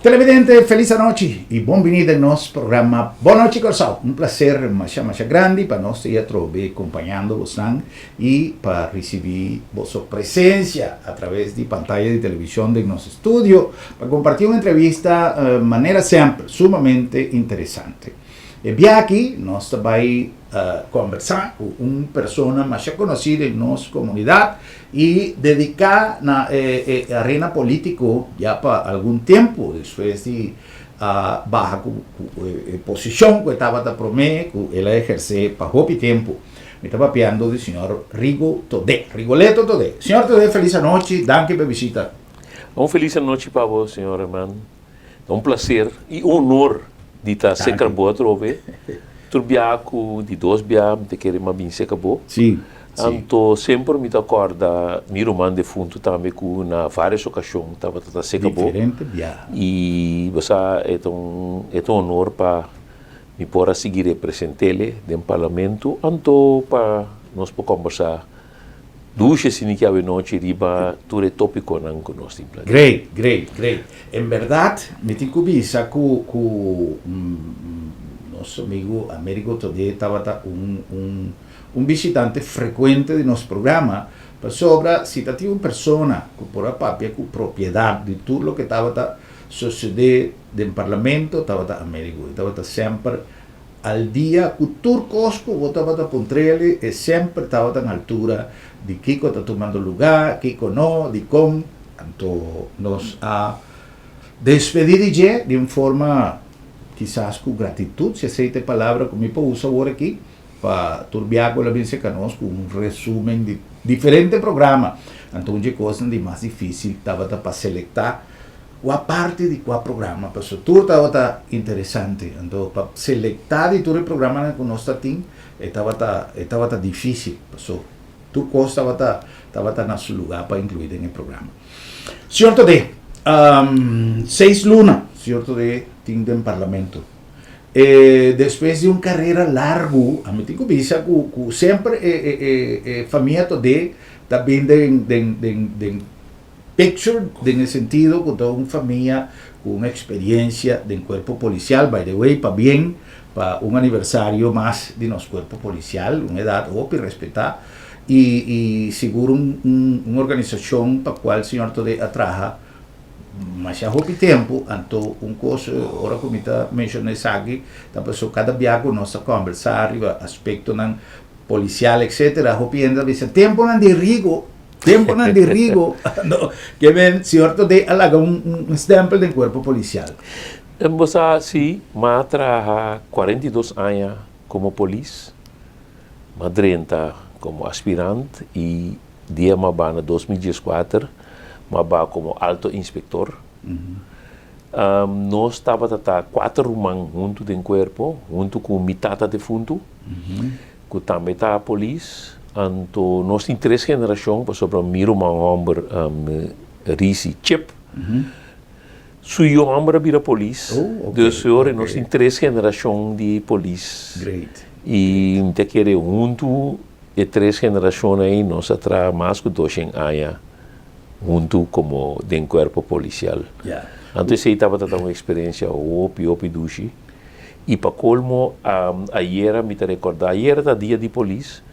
Televidente, felis anochi y bon bini den nos programa Bon Nochi Kòrsou. Un placer masha masha grandi pa nos ta atrobe compañando bosnan y pa ricibi boso presencia a traves di pantaya di television den nos estudio pa comparti un entrevista manera semper sumamente interesante. E biaha aki nos ta bay combersa cu un persona masha conoci den nos comunidad y dedica na e arena politico ya pa algun tempo despues di a baha cu e posicion cu e tabata prome cu el a eherce pa hopi tempo. Mi ta papiando di señor Rigo Thodé, Rigoletto Thodé. Señor Thodé feliz anochi, danki pa e bishita. Un feliz anochi pa bo señor Herman. Ta un placer y honor di ta seca bo atrobe. Tur bia cu di dos bia mi ta kere ma bin seca bo. Sí, sí. Anto semper mi ta corda mi ruman defunto tambe cu na varios ocasion tabata ta seca bo. Diferente biaha. Y bo sa e ta un e ta un honor pa mi por a sigui representele den parlamento anto pa nos por combersa Dushi asina ki awenochi riba tur e topiconan cu nos tin planeá. Great, great, great. En berdad mi tin cu bisa cu cu nos amigo Amerigo Thodé tabata un un un bishitante frecuente di nos programa, pasobra si ta tin un persona cu por a papia cu propiedad di tur loke tabata sucede den Parlamento tabata Amerigo. E tabata semper Al dia ku tur kos ku bo tabata puntr'el e semper tabata na altura di kiko ta tumando lugá, kiko no, dikon. Anto nos a despedí di dje di un forma kisas ku gratitut, si esei ta e palabra ku mi por usa awor aki, pa tur bia ku el a bin serka nos ku un resumen di diferente programa. Anto un dje kosnan di mas difísil tabata pa selektá Kua parti di kua programa? Pasobra tur tabata interesante. Anto pa selektá di tur e programanan ku nos ta tin, e tabata e tabata difísil. Pasobra tur kos tabata tabata na su lugá pa inkluí den e programa. Señor Todé, seis luna señor Todé tin den Parlamento. E despues di un karera largu, ami tin ku bisa ku ku semper e e e e famia Todé ta bin den den den den Picture den e sentido cu ta un famia cu un experiencia den cuerpo policial, by the way pabien pa un aniversario mas di nos cuerpo policial, un edad hopi respeta y y sigur un un organisacion pa cual señor Todé a traha masha hopi tempo, anto un cos ora cu mi ta menciona esaki ta pasobra cada bia cu nos ta conversa riba aspectonan policial etcetera hopi hende ta bisa temponan di Rigo Temponan di Rigo, no, ke men señor Todé a laga un, un stempel den cuerpo policial. Bo sa si, m'a traha 42 aña como polis, m'a drenta como aspirant y dia m'a ba na 2014 m'a ba como alto inspector. Nos tabata ta cuater ruman hunto den cuerpo, hunto cu mi tata defunto. Ku tambe ta polis. Anto nos tin tres generashon pasobra mi ruman hòmber Risi Chip su yu hòmber a bira polis. Dus ora nos tin tres generashon di polis. I mi ta kere huntu e tres generashonnan ei nos a traha mas ku doshen aña huntu komo den kuerpo polisial. Anto esei tabata ta un eksperensia hopi hopi dushi. I pa kolmo, ayera mi ta rekordá, ayera ta dia di polis,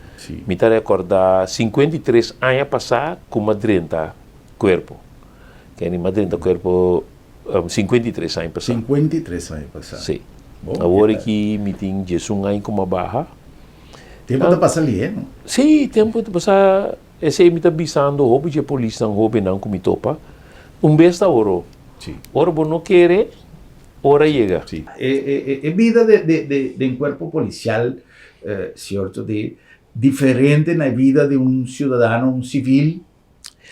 mi ta rekordá 53 aña pasá ku mi a drenta kuerpo. Kende mi a drenta kuerpo 53 aña pasá. 53 aña pasá. Sí. Awor aki mi tin diesun aña ku mi a baha. Tempu ta pasa lihé, no? Sí, tempu ta pasa. Esei mi ta bisando hopi dje polisnan hobennan ku mi topa, un bes ta oro. Ora bo no kere, ora yega. Sí. E bida den cuerpo policial, cierto, di diferente na e bida di un ciudadano, un civil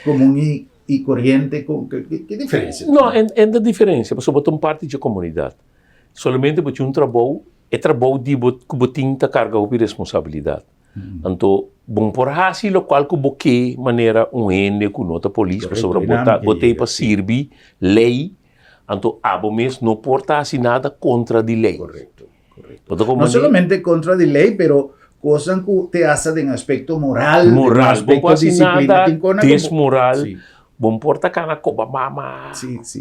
comun y coriente, ki diferencia? No, en ta diferencia, pasobra bo ta un parti dje comunidad. Solamente bo tin un trabou, e trabou di bo cu bo tin ta carga hopi responsabilidad. Anto bon por hasi lokual ku bo ke manera un hende ku no ta polis pasobra bo ta bo ta ei pa sirbi lei, anto abo mes no por ta hasi nada kontra di lei. Korekto, korekto. No solamente kontra di lei pero kosnan ku te hasta den aspekto moral, den aspekto disiplina tin kona ku bo. Desmoral. Bo no por ta kana koba mama,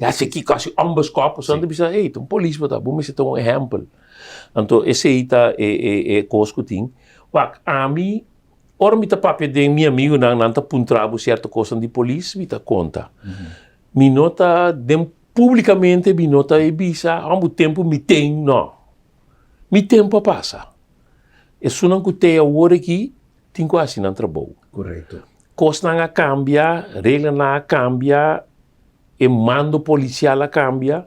hasi kiko, hasi ònbeskòp, pasobra nan ta bisa, hey, ta un polis bo ta, bo mester ta un ehèmpel. Anto esei ta e kos ku tin. Wak, ami, ora mi ta papia den mi amigunan, nan ta puntra bo sierto kosnan di polis, mi ta konta. Mi no ta den publikamente mi no ta e bisa, hòmber tempu mi ten, no. Mi tempu a pasa. Esunnan ku te awor aki tin ku hasi nan trabou. Korekto. Kosnan a kambia, reglanan a kambia, e mando polisial a kambia.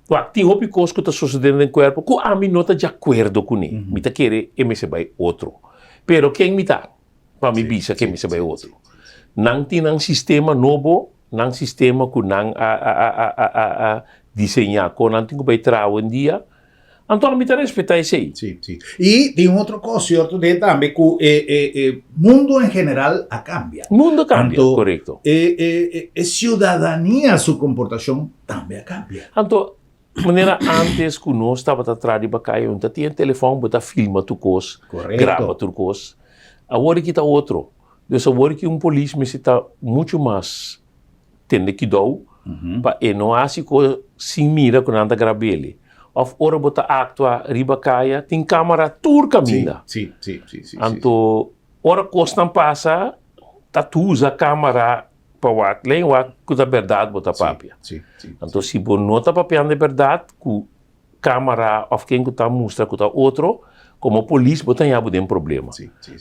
Wak, tin hopi kos ku ta sosodendo den kuerpo ku ami no ta di akuerdo kuné. Mi ta kere e mester bai otro. Pero ken mi ta pa mi bisa ku e mester bai otro? Nan tin nan sistema nobo, nan sistema ku nan a a a a a a diseñá kon nan tin ku bai traha awendia. Anto mi ta respetá esei. Sí, sí. I tin otro kos, sierto, den tambe ku e e e mundo en general a kambia. Mundo a kambia, Anto, korekto. e e e e siudadania su komportashon tambe a kambia. Anto, manera ántes ku nos tabata tra riba kaya, un ta tin e telefòn, bo ta filma tur kos, graba tur kos. Awor aki ta otro. Dus awor aki un polis mester ta muchu mas tende kidou pa e no hasi ko sin mira ku nan ta grab'el. Òf ora bo ta aktua riba kaya tin kamera tur kaminda. Anto ora kosnan pasa ta usa kamera pa wak len wak ku ta bèrdat bo ta papia. Anto si bo no ta papiando e bèrdat ku kamera òf ken ku ta mustra ku ta otro komo polis bo ta haña bo den problema.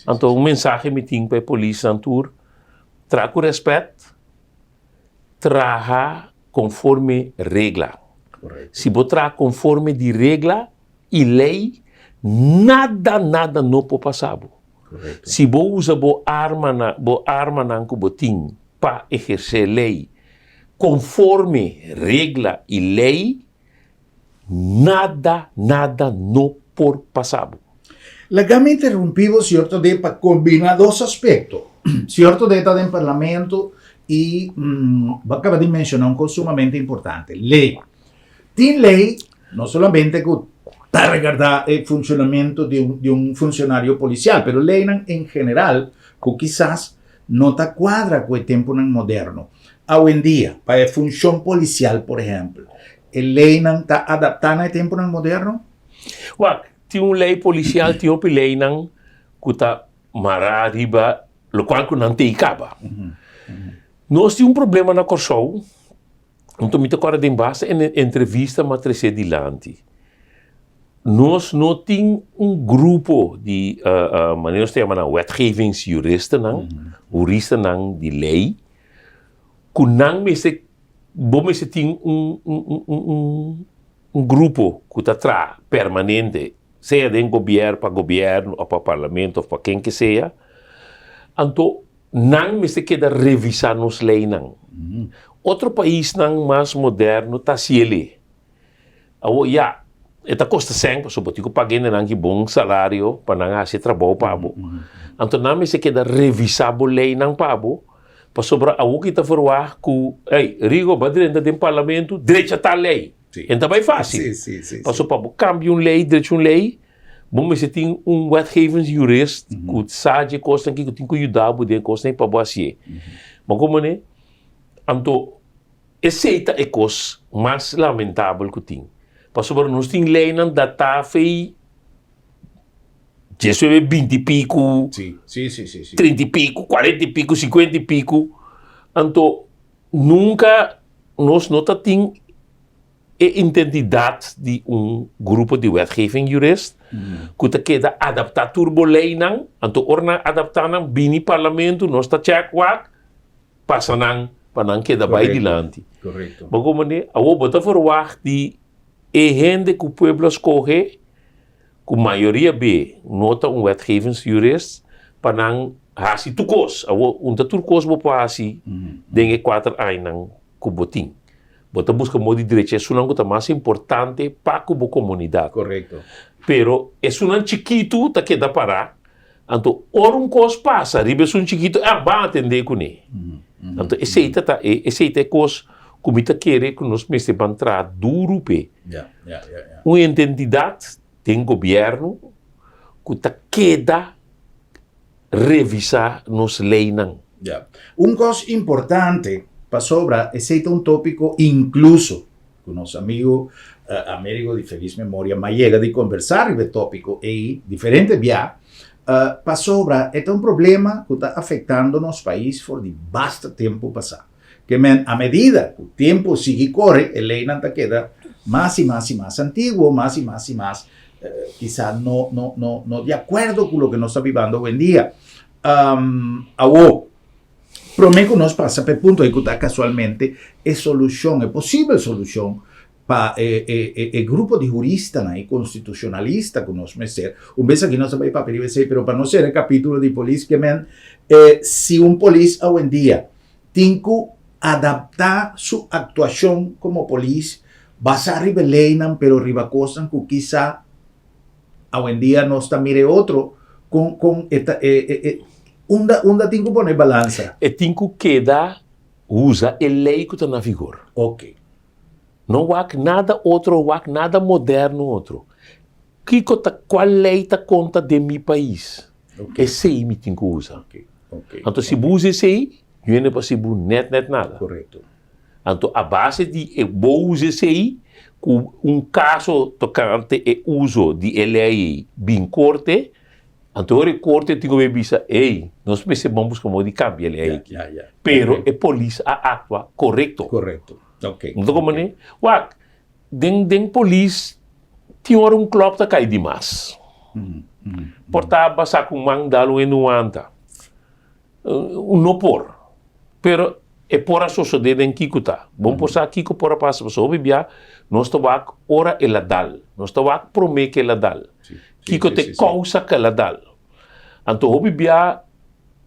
Anto un mensahe mi tin pa e polisnan tur Traha ku rèspèt, traha konforme regla. Si bo traha konforme di regla i lei, nada, nada no por pasa bo. Si bo usa bo armanan, bo armanan ku bo tin pa ehersé lei konforme regla i lei, Nada, nada no por pasa bo. Laga mi interrumpí bo, señor Todé, pa kombiná dos aspekto. Señor Todé ta den Parlamento i bo a kaba di menshoná un kos sumamente importante, lei. Tin lei no solamente ku ta regardá e funshonamentu di un di un funshonario polisial, pero leinan en general ku kisas no ta kuadra ku e tempunan moderno. Awendia, pa e funshon polisial, por ehèmpel, E leinan ta adaptá na e tempunan moderno? Wak, tin un lei polisial, tin hopi leinan ku ta mará riba lokual ku nan tei kaba. Nos tin un problema na Kòrsou, anto mi ta kòrda den basta entrevista mi a tres'é dilanti. Nos no tin un grupo di, manera nos ta yama nan wetgevingsjuristennan, huristanan di lei, ku nan mester Bo mester tin un un grupo ku ta traha permanente, sea den gobièrnu, pa gobièrnu òf pa parlamento òf pa ken ke sea, anto nan mester keda revisá nos leinan. Otro paisnan mas moderno ta hasi el'e. Awor ya, e ta kosta sèn pasobra bo tin ku paga hendenan ki bon salario pa nan hasi e trabou pa bo. Anto nan mester keda revisá bo leinan pa bo, pasobra awor ki ta ferwagt ku, ey, Rigo bo a drenta den parlamento, drecha tal lei. E no ta bai fásil. Pasobra pa bo kambia un lei, drecha un lei, bo mester tin un wetgevingsjurist ku sa dje kosnan aki, ku tin ku yuda bo den e kosnan pa bo hasié. Bo komprende? Anto. Esei ta e kos mas lamentabel ku tin, pasobra nos tin leinan datá fei diesnuebe binti piku, trinta i piku, kuarenta i piku, sinkuenta i piku, anto nunka nos no ta tin e identidat di un grupo di wetgeving jurist ku ta keda adaptá tur bo leinan, anto ora nan adaptá nan bini parlamento nos ta chèk wak. Pasa nan pa nan keda bai dilanti. Bo comprende? Awor bo ta verwagt di e hende ku pueblo a skohe, ku mayoria be no ta un wetgevingsjurist, pa nan hasi tur kos. Awor un ta tur kos bo por hasi den e kuater añanan ku bo tin. Bo ta buska modo di drecha esunnan ku ta mas importante pa ku bo komunidat. Pero esunnan chikitu ta keda pará. Anto ora un kos pasa riba esun chikitu, ah, ban atendé kuné. Anto esei ta ta e, esei ta e kos ku mi ta kere ku nos mester ban traha duru p'e. Un identidat den gobièrnu ku ta keda revisá nos leinan. Un kos importante. Pasobra esei ta un tópiko inkluso ku nos amigu Amerigo di felis memoria m'a yega di kombersá riba e tópiko ei diferente bia, pasobra e ta un problema ku ta afektando nos pais for di basta tempu pasá. Ke men a medida ku tempu sigui kore e leinan ta keda mas i mas i mas antiguo, mas i mas i mas kisa no no no no di akuerdo ku loke nos ta bibando awendia. Awo. Promé ku nos pasa pa e punto ei ku ta kasualmente e solushon, e posibel solushon pa e e e grupo di huristanan i konstitushonalista ku nos mester. Un bes aki nos a bai papia riba esei, pero pa no sera e kapítulo di polis ke men si un polis awendia tin ku adaptá su aktuashon komo polis basá riba e leinan pero riba kosnan ku kisa Awendia nos ta mira e otro con con e ta e e e unda unda tin cu pone balansa? E tin cu keda usa e ley cu ta na vigor. Ok. No wak nada otro wak nada moderno otro. Kico ta cual ley ta conta den mi pais? Ok. Esey mi tin cu usa. Ok, ok. Anto si bo usa esey, yende pa si bo net net nada. Correcto. Anto a base di e bo usa esei ku un kaso tokante e uso di e lei ei bin korte, anto ora e korte tin ku bai bisa, ey, nos mester ban buska modo di kambia e lei aki. Pero e polis a aktua korekto. Korekto, ok. No ta komprende? Wak, den den polis tin ora un klòp ta kai dimas. Por ta basá ku man dal un hende un wanta. Un no por. Pero e por a sosodé den kiko ta. Bon por sa kiko por a pasa pasobra hopi bia nos ta wak ora el a dal. Nos ta wak promé ke el a dal. Kiko ta e kousa ke el a dal. Anto hopi bia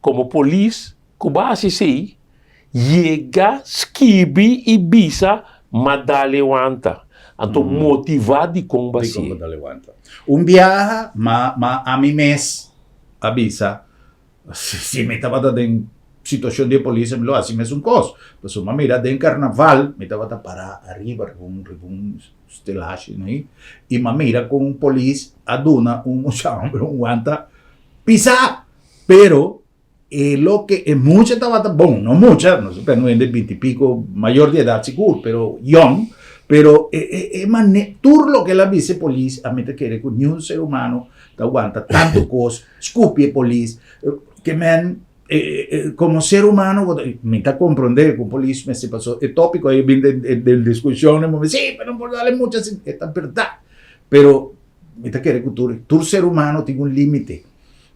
komo polis ku bo a hasi esei yega skibi i bisa ma dal e wanta. Anto motivá dikon bo a Dikon hasié. bo dal e wanta. Un biaha ma ma ami mes a bisa Si mi tabata den situacion di e polis mi lo haci mesun cos. Pasobra mi a mira den carnaval mi tabata para ariba riba un riba un stelashi ahí y mi a mira con un polis a duna un mucha homber un wanta pisa. Pero e loke e mucha tabata bon, no mucha, nos ta un hende binti pico mayor di edad sigur, pero yong, pero e e e mane tur loke el a bisa e polis a mi ta kere cu niun ser humano ta wanta tanto cos. Scupi e polis, ke men como ser humano bo ta, mi ta comprende cu polis mester paso e topico ayi bin den discusion den momento, si pero no por dale mucha si, e ta berdad, pero mi ta kere cu tur tur ser humano tin un limite,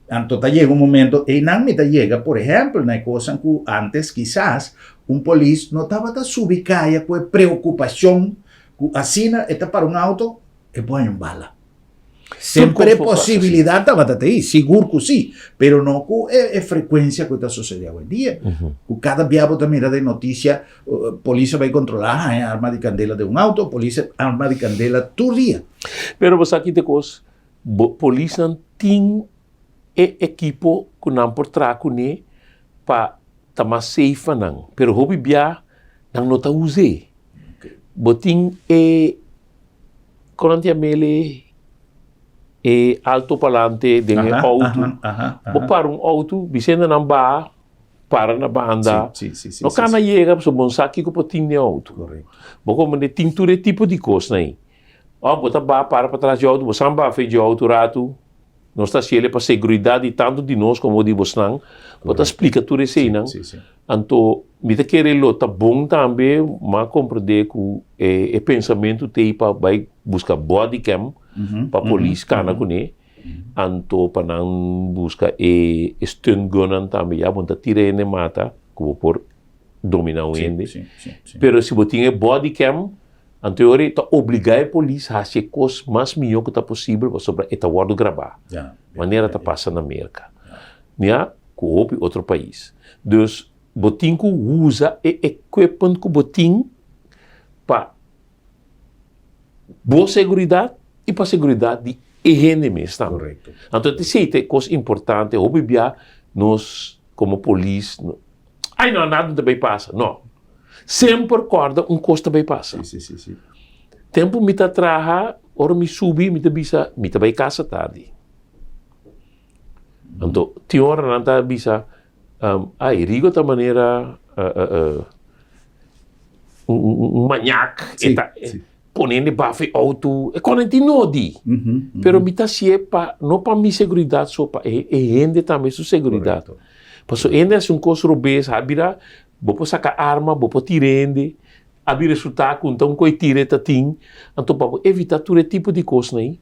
anto ta yega un momento eynan mi ta yega por ehempel na e cosnan cu antes kisas un polis no tabata subi caya cu e preocupacion cu asina e ta para un auto e por haña un bala. Semper e posibilidad tabata ta ei, sigur cu si, pero no cu e frecuencia cu ta sucede awendia. Cu cada bia bo ta mira den noticia, polis a bay controla, haña arma di candela den un auto, polis arma di candela tur dia. Pero bo sa ki ta cos, bo polisnan tin e ekipo cu nan por traha cune pa ta mas safe pa nan, pero hopi bia nan no ta us'e. Bo tin e. Kon nan ta yam'el e alto palante den e outo. Bo para un outo, bisende nan baha, para na banda. No kana yega pasobra bo no sa kiko por tin den e outo. Bo komprende? Tin tur e tipo di kosnan ei. Òf bo ta baha para patras di outo, bo san baha fe di outo ratu. Nos ta hasiel pa seguridat di tantu di nos komo di bosnan. Bo ta splika tur eseinan. Anto mi ta kere lo ta bon tambe m'a komprendé ku e pensamentu t'ei pa bai buska bodycam pa polis kana kuné. Anto pa nan buska e stun gunnan tambe ya bo no ta tira hende mata ku bo por dominá un hende. Pero si bo tin e bodycam. Anto e ora ei ta obligá e polis hasi e kos mas mihó ku ta posibel pasobra e ta wòrdu grabá, manera ta pasa na Merka, ya, ku hopi otro pais. Dus bo tin ku usa e equipment ku bo tin pa bo seguridat i pa seguridat di e hende mes tambe. Anto esei ta e kos importante, hopi bia nos komo polis, ai no, nada no ta bai pasa, no. Semper kòrda un kos ta bai pasa. Sí, sí, sí. Tempu mi ta traha, ora mi subi, mi ta bisa, mi ta bai kasa tardi. Anto, tin ora nan ta bisa, um, ai, Rigo ta manera, uh, uh, uh, Un maniak e ta pone hende baf e auto, e kon tin nodi. Pero mi ta hasié pa, no pa mi seguridat so, pa e hende tambe su seguridat. Pasobra hende hasi un kos robes, a bira, bo por saka arma, bo por tira hende, a bin resultá ku un ta un koi tira e ta tin. Anto pa bo evitá tur e tipo di kosnan ei,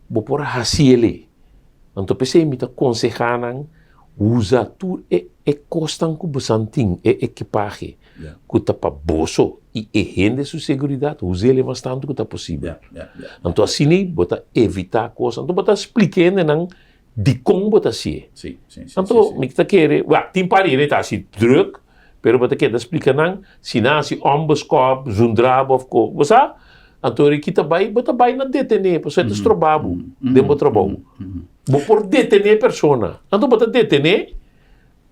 bo por hasi el'e. Anto p'esei mi ta konsehá nan usa tur e e kosnan ku bosan tin, e ekipahe ku ta pa boso i e hende su seguridat, us'el e mas tantu ku ta posibel. Anto asina bo ta evitá kos, anto bo ta splika hendenan dikon bo ta hasié. Anto mi ta kere, wak, tin par di hende ta hasi drùk, pero bo ta keda splika nan, si nan hasi ònbeskòp, zundra bo òf ko, bo sa? Anto ora ki ta bai, bo ta bai na detené, pasobra e ta stroba bo den bo trabou. Bo por detené persona. Anto bo ta detené,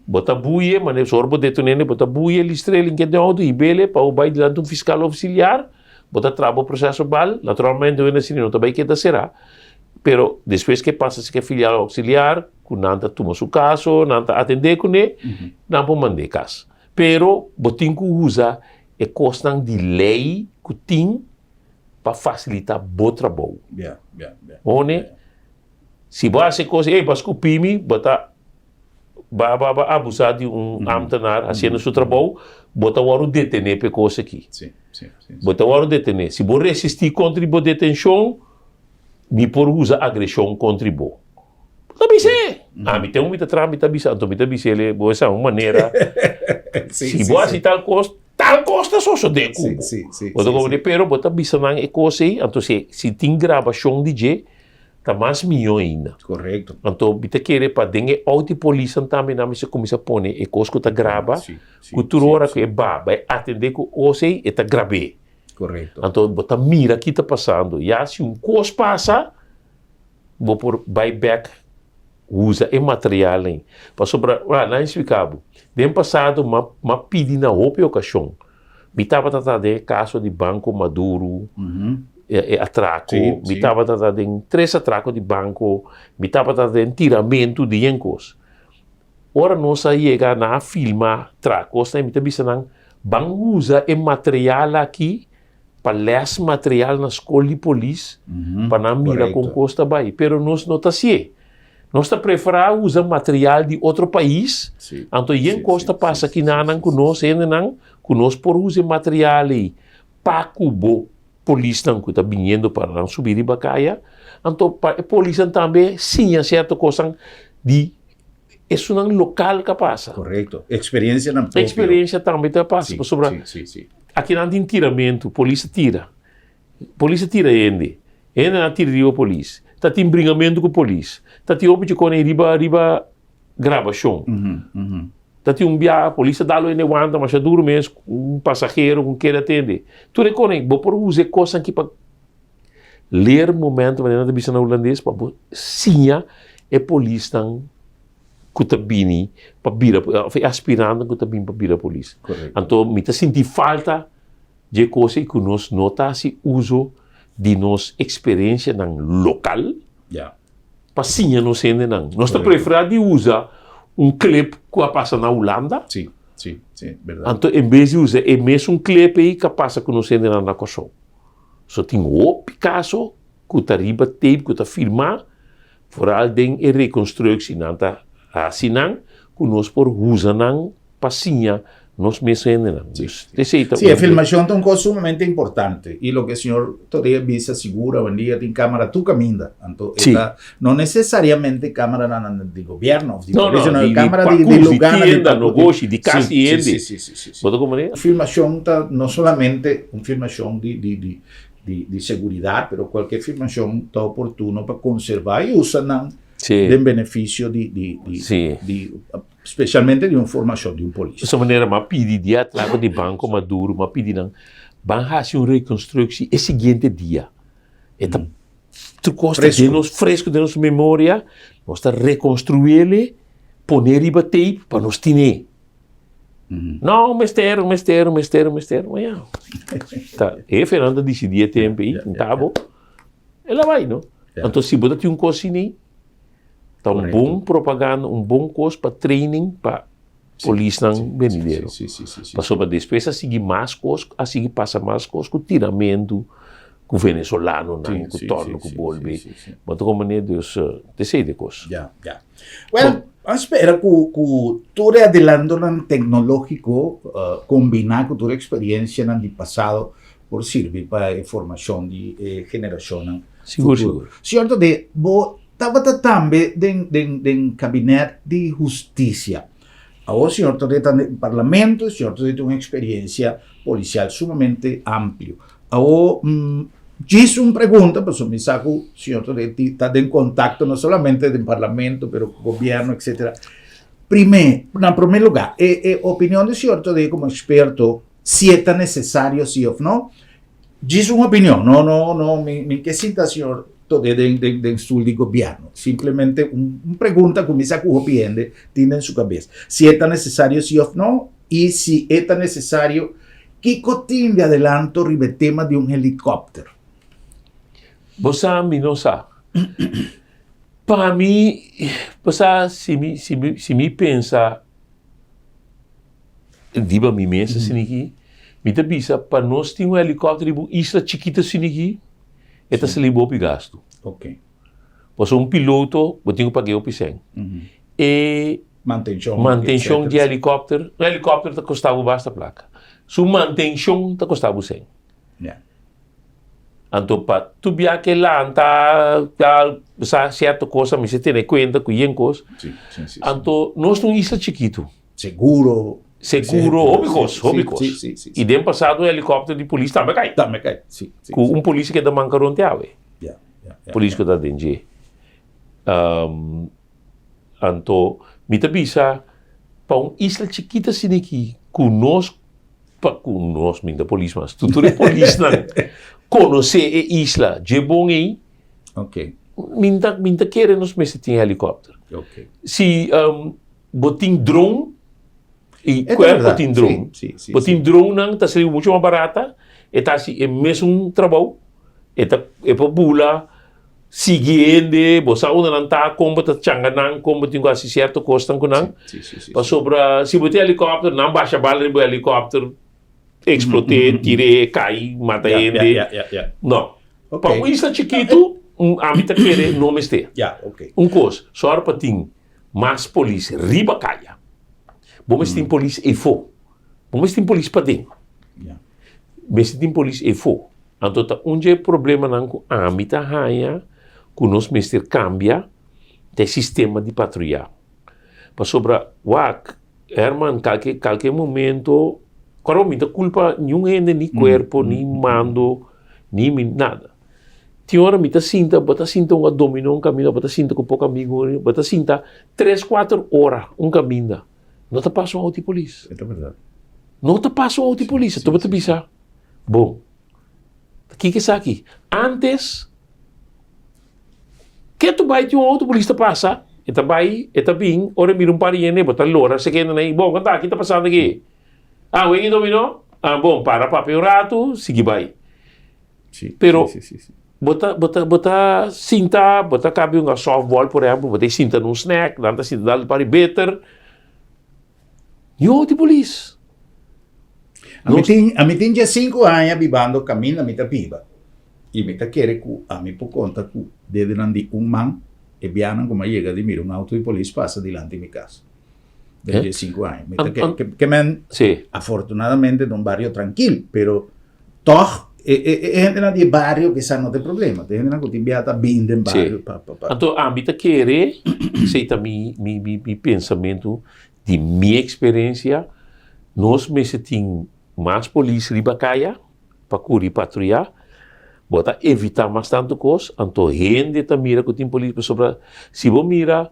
bo ta buye, manera ora bo detené, bo ta buye, listr'é, link'é den outo, hib'é pa bo bai dilanti un fiskal ousiliar, bo ta traha bo proseso bal, naturalmente un hende asina no ta bai keda será, pero despues ke pasa esaki filial ousiliar, ku nan ta tuma su kaso, nan ta atendé kuné, nan por mand'é kas. Pero bo tin ku usa e kosnan di lei ku tin pa fasilitá bo trabou. Hone, si bo hasi e kos, ey, bo a skupi mi, bo ta ba ba ba abusá di un ámtenar hasiendo su trabou, bo ta wòrdu detené pa e kos aki. Bo ta wòrdu detené. Si bo resistí kontra di bo detenshon, mi por usa agreshon kontra di bo. Bo ta bis'é. Ami ten un mi ta traha, mi ta bisa, anto mi ta bis'é, bo sa un manera, si bo hasi tal kos, tal kos ta sosodé ku bo. Bo ta komprendé? Pero bo ta bisa nan e kos ei, anto si si tin grabashon di dje, ta mas mihó ainda. Anto mi ta kere pa den e outo di polisnan tambe nan mester kuminsá pone e kos ku ta graba, ku tur ora ku e ba bai atendé ku os ei, e ta grab'é. Anto bo ta mira ki ta pasando. Ya si un kos pasa, Bo por bai bek usa e material ei. Pasobra, wak, nan explica bo. Den pasado m'a m'a pidi na hopi ocasion. Mi tabata ta den e caso di Banco Maduro, e e atraco. Mi tabata ta den tres atraco di banco. Mi tabata den tiramento di yen cos. Ora nos a yega nan a filma tracosnan, mi ta bisa nan, ban usa e material aki pa les material na skol di polis pa nan mira kon kos ta bai. Pero nos no ta hasié. Nos ta preferá usa material di otro pais, anto yen kos ta pasa kinanan ku nos hendenan ku nos por usa e material ei pa ku bo polisnan ku ta biniendo pa nan subi riba kaya, anto pa e polisnan tambe siña sierto kosnan di esunnan lokal ka pasa. Korekto. Eksperensianan propio. Eksperensia tambe ta pasa pasobra Akinan tin tiramentu, polis a tira. Polis a tira hende. Hendenan a tira riba polis. Ta tin bringamentu ku polis. Ta tin hopi chikon ei riba riba grabashon. Ta tin un biaha polis a dal un hende wanta masha duru mes, un pasahero ku keda tende. Tur e kon ei, bo por usa e kosnan aki pa leermoment, manera nan ta bisa na hulandes, pa bo siña e polisnan ku ta bini pa bira òf e aspirantenan ku ta bini pa bira polis. Anto mi ta sinti falta dje kos ei ku nos no ta hasi uso di nos eksperensianan lokal pa siña nos hendenan. Nos ta preferá di usa un klep ku a pasa na Hulanda. Anto en bes di usa e mesun klep ei ku a pasa ku nos hendenan na Kòrsou. So tin hopi kaso ku ta riba tape ku ta filmá. Vooral den e reconstructie nan ta haci nan cu nos por usa nan pa siña nos mes hendenan. Dus esey ta Sí, e filmacion ta un cos sumamente importante y loke señor Todea bisa sigur awendia tin camara tur caminda. Anto e ta no necesariamente camaranan di gobierno of di No, no, polis, di camara di pacus, di lugarnan, di tienda, pacus, di nogoshi, di cas Sí, di sí, hende. sí, sí, sí, sí, sí. Bo ta comprende? Filmacion ta no solamente un filmacion di di di di seguridad, pero cualkier firmacion ta oportuno pa conserva y usa nan den beneficio di, di, di, di, specialmente di un formacion di un polis. Esa manera m'a pidi di atraco di Banco Maduro, m'a pidi nan ban haci un reconstructie e siguiente dia. E ta tur cos ta den nos fresco den nos memoria, nos ta reconstruele, pone riba tape pa nos tine. No, mester, mester, mester, mester. Ma ya. Ta, hefenan ta disidí e tempu ei, un tabo. El a bai, no? Anto si bo ta tin un kos asina ei, ta un bon propaganda, un bon kos pa training pa. Polisnan benidero. Pasobra despues a sigui mas kos, a sigui pasa mas kos ku tiramentu ku venezolanonan ku torno ku bolbe. Bo ta komprende? Dus ta esei de kos. Ya, ya. Well, a spera ku ku tur e adelantonan teknológiko kombiná ku tur e eksperiencianan di pasado por sirbi pa e formashon di e generashonnan Sigur, sigur. Señor Todé, bo tabata tambe den den den kabinet di hustisia. Awor señor Todé ta den parlamento, señor Todé tin un eksperiencia polisial sumamente amplio. Awor, djis un pregunta, pasobra mi sa ku señor Todé ta den kontakto no solamente den parlamento, pero ku gobierno, etcetera. Primé, na promé lugá, e e opinion di señor Todé komo eksperto, si e ta nesesario si òf no, Djis un opinion, no, no, no, mi, mi ke sinta señor Todé den, den, den stoel di gobierno. Simplemente un, un pregunta ku mi sa ku hopi hende tin den su kabes. Si e ta nesesario si òf no, i si e ta nesesario, kiko tin di adelanto riba e tema di un helikòpter? Bo sa, mi no sa. Pa mi, bo sa, si mi, si mi, si mi pensa Riba mi mes asina aki, mi ta bisa pa nos tin un helikòpter riba un isla chikito asina aki, e ta sali hopi gastu. Pasobra un piloto bo tin ku pag'é hopi sèn. E mantenshon di helikòpter, un helikòpter ta kosta bo basta plaka. Su mantenshon ta kosta bo sèn. Anto pa tur bia ke lanta, sa sierto cosa mester tene kuenta ku yen kos. Anto nos ta un isla chikitu. Seguro. Seguro, hopi kos, hopi kos. I den pasado helikòpter di polis tambe a kai. Tambe a kai, si. Ku un polis a keda manka rond awe. Polis ku ta den dje. Anto mi ta bisa pa un isla chikito asina aki ku nos pa ku nos mi ta polis mas tur tur e polisnan konosé e isla dje bon ei mi ta mi ta kere nos mester tin helikòpter. Si bo tin dron i kuerpo tin dron bo tin dronnan ta sali mucho mas barata e ta hasi e mesun trabou e ta e por bula Sigui hende, bo sa unda nan ta, kon bo ta changa nan, kon bo tin ku hasi sierto kosnan ku nan. Pasobra si bo tin helikòpter, nan basha bala riba bo helikòpter, eksplot'é, tir'é, kai, mata hende. No. Pa un isla chikitu, ami ta kere no mester. Un kos, sòru pa tin mas polis riba kaya. Bo mester tin polis efó. Bo mester tin polis paden. Mester tin polis efó. Anto ta un dje problemanan ku ami ta haña ku nos mester kambia ta e sistema di patruyá. Pasobra wak, Herman, kalke kalke momento, kòrda mi ta kulpa niun hende, ni kuerpo, ni mando, ni mi nada. Tin ora mi ta sinta, bo ta sinta un adomino un kaminda, bo ta sinta ku poko amigu, bo ta sinta tres kuater ora un kaminda, no ta pasa un outo di polis. No ta pasa un outo di polis, anto bo ta bisa. Bon, ta kiko esaki? Antes, ke tu bai tin un outo polis ta pasa, e ta bai, e ta bin, ora e mira un par di hende, bo ta lora se kende nan, bon, kanta, ki ta pasando aki? Ah, wega dominó? Ah, bon, para papia un ratu, sigui bai. Pero, bo ta, bo ta, bo ta sinta, bo ta kabia un softball, por ehempel, bo ta sinta na un snack, nan ta sinta dal un par di bitter. Yo di polis. Ami tin, ami tin 15 aña bibando kaminda mi ta biba. I mi ta kere ku ami por konta ku dedenan di un man e bianan ku mi a yega di mira un auto di polis pasa dilanti mi kas. Den 15 aña. Mi ta kere, ke, ke men, afortunadamente ta un bario trankil, pero tòg e, e, e hendenan di e bario kisas no ta e problema. Ta e hendenan ku tin biaha ta bin den bario pa, pa, pa. Anto ami ta kere, esei ta mi, mi, mi, mi pensamentu, Di mi eksperensia, nos mester tin mas polis riba kaya pa kuri patruyá. Bo ta evitá mas tantu kos, anto hende ta mira ku tin polis pasobra si bo mira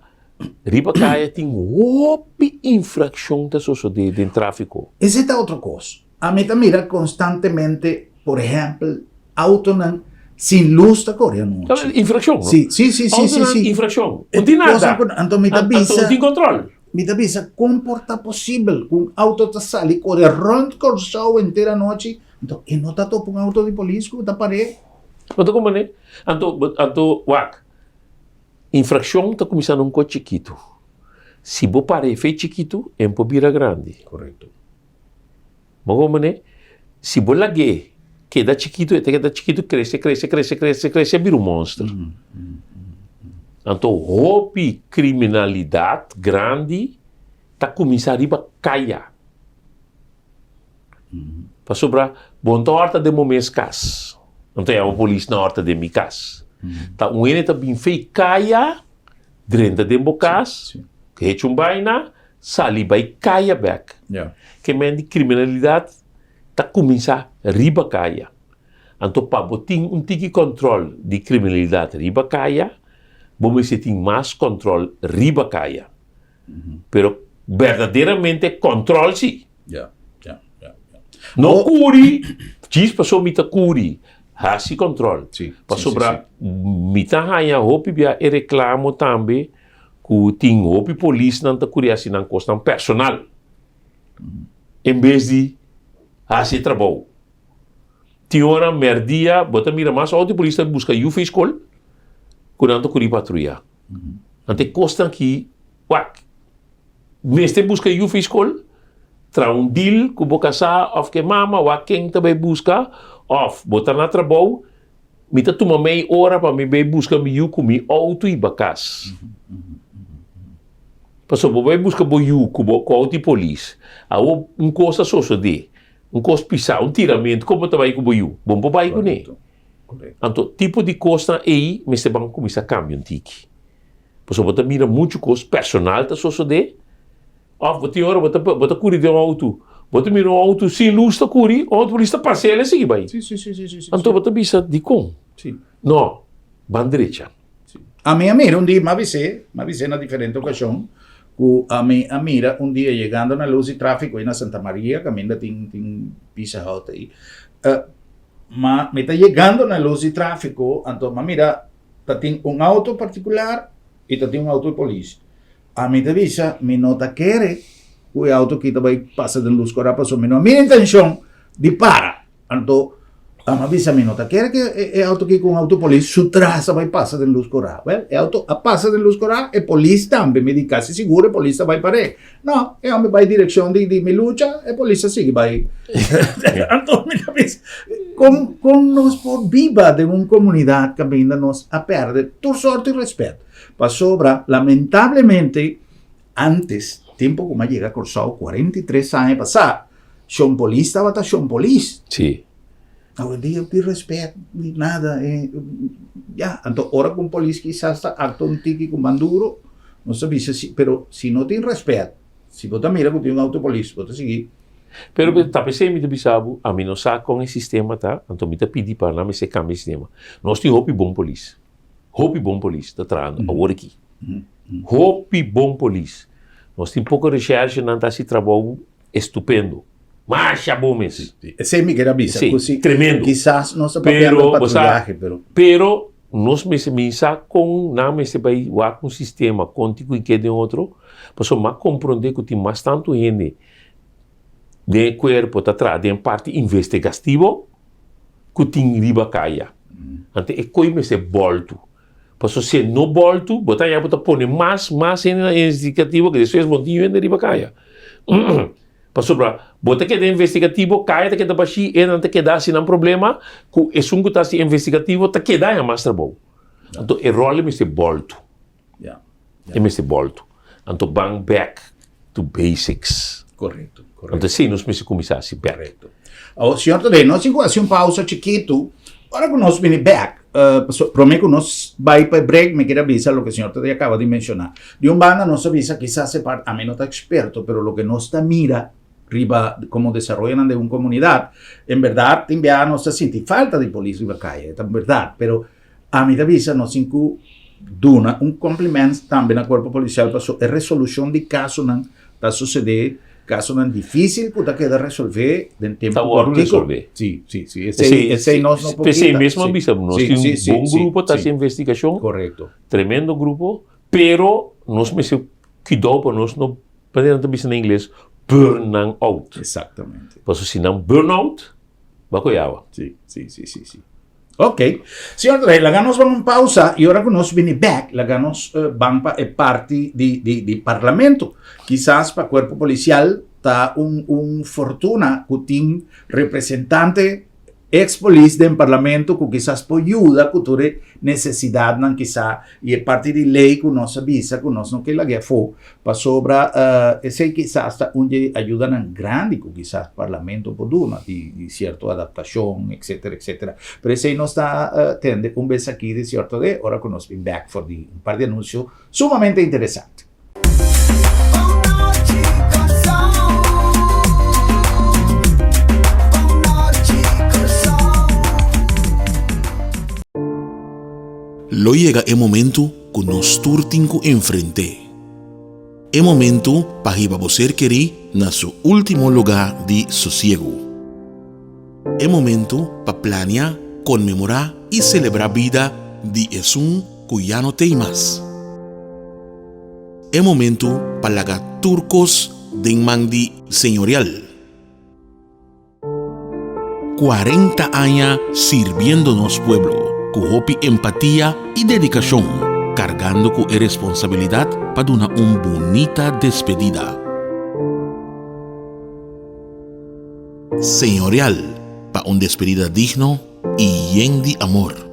riba kaya tin hopi infrakshon ta sosodé den tráfiko. Esei ta otro kos. Ami ta mira konstantemente, por ehèmpel, autonan sin lus ta kore anochi. Infrakshon, no? Si, si, si, si, si, si. Infrakshon. No tin nada. Anto mi ta bisa. Anto no tin kòntròl. Mi ta bisa, kon por ta posibel ku un auto ta sali kore rònt Kòrsou henter anochi, anto e no ta topa un auto di polis ku ta par'é? Bo ta komprendé? Anto, anto, wak, infrakshon ta kuminsá na un kos chikitu. Si bo para e fe chikitu, e por bira grandi. Korekto. Bo komprendé? Si bo lag'é keda chikitu, e ta keda chikitu, krese, krese, krese, krese, krese, bira un monster. Anto hopi kriminalidat grandi ta kuminsá riba kaya. Pasobra bo no ta horta den bo mes kas. No ta yama polis na horta den mi kas. Ta un hende ta bin fei kaya, drenta den bo kas, hecha un baina, sali bai kaya bek. Ke men di kriminalidat ta kuminsá riba kaya. Anto pa bo tin un tiki kòntròl di kriminalidat riba kaya, bo mester tin mas kòntròl riba kaya. Pero berdaderamente kòntròl si. No kuri djis pasobra mi ta kuri, hasi kòntròl. Pasobra mi ta haña hopi bia e reklamo tambe ku tin hopi polisnan ta kuri hasi nan kosnan personal en bes di hasi e trabou. Tin ora mèrdia bo ta mira mas outo di polis ta buska yu for e skol ku nan ta kuri patruya. Anto e kosnan ki wak mester buska yu for e skol, traha un deal ku bo kasá òf ku e mama wak ken ta bai buska òf bo ta na trabou. Mi ta tuma mei ora pa mi bai buska mi yu ku mi outo i ba kas. Pasobra bo bai buska bo yu ku bo ku outo di polis. Awor un kos a sosodé, un kos pisá, un tiramentu, kon bo ta bai ku bo yu? Bo no por bai kuné. Anto tipo di kosnan ei mester ban kuminsá kambia un tiki. Pasobra bo ta mira muchu kos personal ta sosodé. Of bo tin ora bo ta bo ta kuri den un outo, bo ta mira un outo sin lus ta kuri, un outo polis ta pasa el e sigui bai. Sí, sí, sí, sí, sí, sí. Anto bo ta bisa dikon? Sí. No, ban drecha. Sí. Ami a mira un dia, m'a bis'é, m'a bis'é na diferente okashon, ku ami a mira un dia yegando na lus di tráfiko ei na Santa Maria, kaminda tin tin Pizza Hut ei, ma mi ta yegando na lus di tráfiko, anto m'a mira ta tin un outo partikular i ta tin un outo di polis. Ami ta bisa, mi no ta kere ku e auto aki ta bai pasa den lus kora pasobra mi no a mira intenshon di para. Anto ami a bisa mi no ta kere ku e auto aki ku un auto polis su tras a bai pasa den lus kora. Wèl, e auto a pasa den lus kora, e polis tambe, mi di kasi sigur e polis ta bai par'é. No, e homber bai direkshon di di mi lucha, e polis a sigui bai. Anto mi ta bisa, kon kon nos por biba den un komunidat kaminda nos a pèrdè tur sòrt di rèspèt? Pasobra, lamentablemente, antes, tempo ku mi a yega Kòrsou, 43 aña pasá, shon polis tabata shon polis. Sí. Awendia no tin respet ni nada. Ya, anto ora ku un polis kisas ta aktua un tiki ku man duro, nos ta bisa si, pero si no tin respet, si bo ta mira ku tin un outo polis, bo ta sigui. Pero ta p'esei mi ta bisa bo, ami no sa kon e sistema ta, anto mi ta pidi pa nan mester kambia e sistema. Nos tin hopi bon polis. Hopi bon polis ta trahando awor aki. Hopi bon polis. Nos tin poko reshershenan ta hasi trabou estupendo. Masha bon mes. Esei mi kier a bisa. Sí, ku si tremendo. Kisas nos ta papiando di patruyahe, pero. Pero nos mester minsa kon nan mester bai wak un sistema kon tin ku i ke den otro, pasobra mi a komprondé ku tin mas tantu hende den e kuerpo ta traha den parti investigativo ku tin riba kaya. Anto e koi mester bòltu. Pasobra si e no bòltu, bo ta haña bo ta pone mas, mas hende na investigativo ku despues bo no tin hende riba kaya. Pasobra bo ta keda investigativo, kaya ta keda bashí, e nan ta keda hasi nan problema ku esun ku ta hasi investigativo ta keda haña mas trabou. Anto e ròl e mester bòltu. E mester bòltu. Anto ban bèk to basics. Korekto, korekto. Anto esei nos mester kuminsá hasi bèk. Korekto. Awor, señor Tadei, nos tin ku hasi un pausa chikitu. Ora ku nos bini bèk, pasobra promé ku nos bai pa e break, mi kier a bisa loke señor Tadei a kaba di menshoná. Di un banda nos a bisa kisas e parti, ami no ta eksperto, pero loke nos ta mira riba komo desaroyonan den un komunidat, en bèrdat tin biaha nos ta sinti falta di polis riba kaya, e ta bèrdat, pero Ami ta bisa nos tin ku duna un compliment tambe na Cuerpo Policial paso e resolucion di casonan ta sucede, casonan dificil cu ta keda resolve den tempo Ta wordo cortico. resolve. Si, si, si. Esey, esey nos no por Pesey kita. mesmo a Si, bisa, nos si, tin si, un si, bon si, grupo ta si. haci investigacion. Correcto. Tremendo grupo, pero nos mester cuidao pa nos no, manera nan ta bisa na ingles, burn nan out. Exactamente. Pasobra si nan burn out, ba coy awa. Si, si, si, si, si. Ok. Señor André, laga nos ban un pausa y ora cu nos bini bek, laga nos ban pa e parti di, di, di parlamento. Kisas pa cuerpo policial ta un, un fortuna cu tin representante ex polis den parlamento cu kisas por yuda cu tur e necesidadnan kisa y e parti di ley cu nos a bisa cu nos no ke lag'e afo pasobra esey kisas ta un di e ayudanan grandi cu kisas parlamento por duna di cierto adaptacion etcetera etcetera pero esey nos ta tende un bes aki di cierto de ora cu nos bin bek for di un par di anuncio sumamente interesante. Lo yega e momentu ku nos tur tin ku enfrent'é. E momentu pa hiba bo ser kerí na su último lugá di sosiegu. E momentu pa plania, konmemorá i selebrá bida di esun ku ya no t'ei mas. E momentu pa laga tur kos den man di Señorial. 40 aña sirbiendo nos pueblo ku hopi empatia i dedikashon, kargando ku e responsabilidat pa duna un bunita despedida. Señorial pa un despedida digno i yen di amor.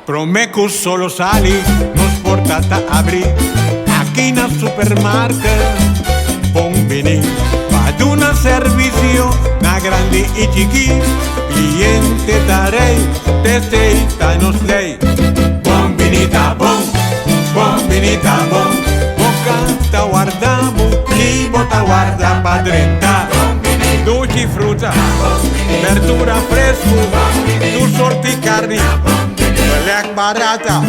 Prome cu solo sali, nos porta ta abri aki na supermarket. Bon bini pa duna servicio na grandi y chiki. Cliente ta rey, t'esey ta nos ley. Bon bini ta bon, bon bini ta bon. Boca ta warda bo y bo ta warda pa drenta. Dushi fruta, berdura fresco, tur sorti carni, belek barata,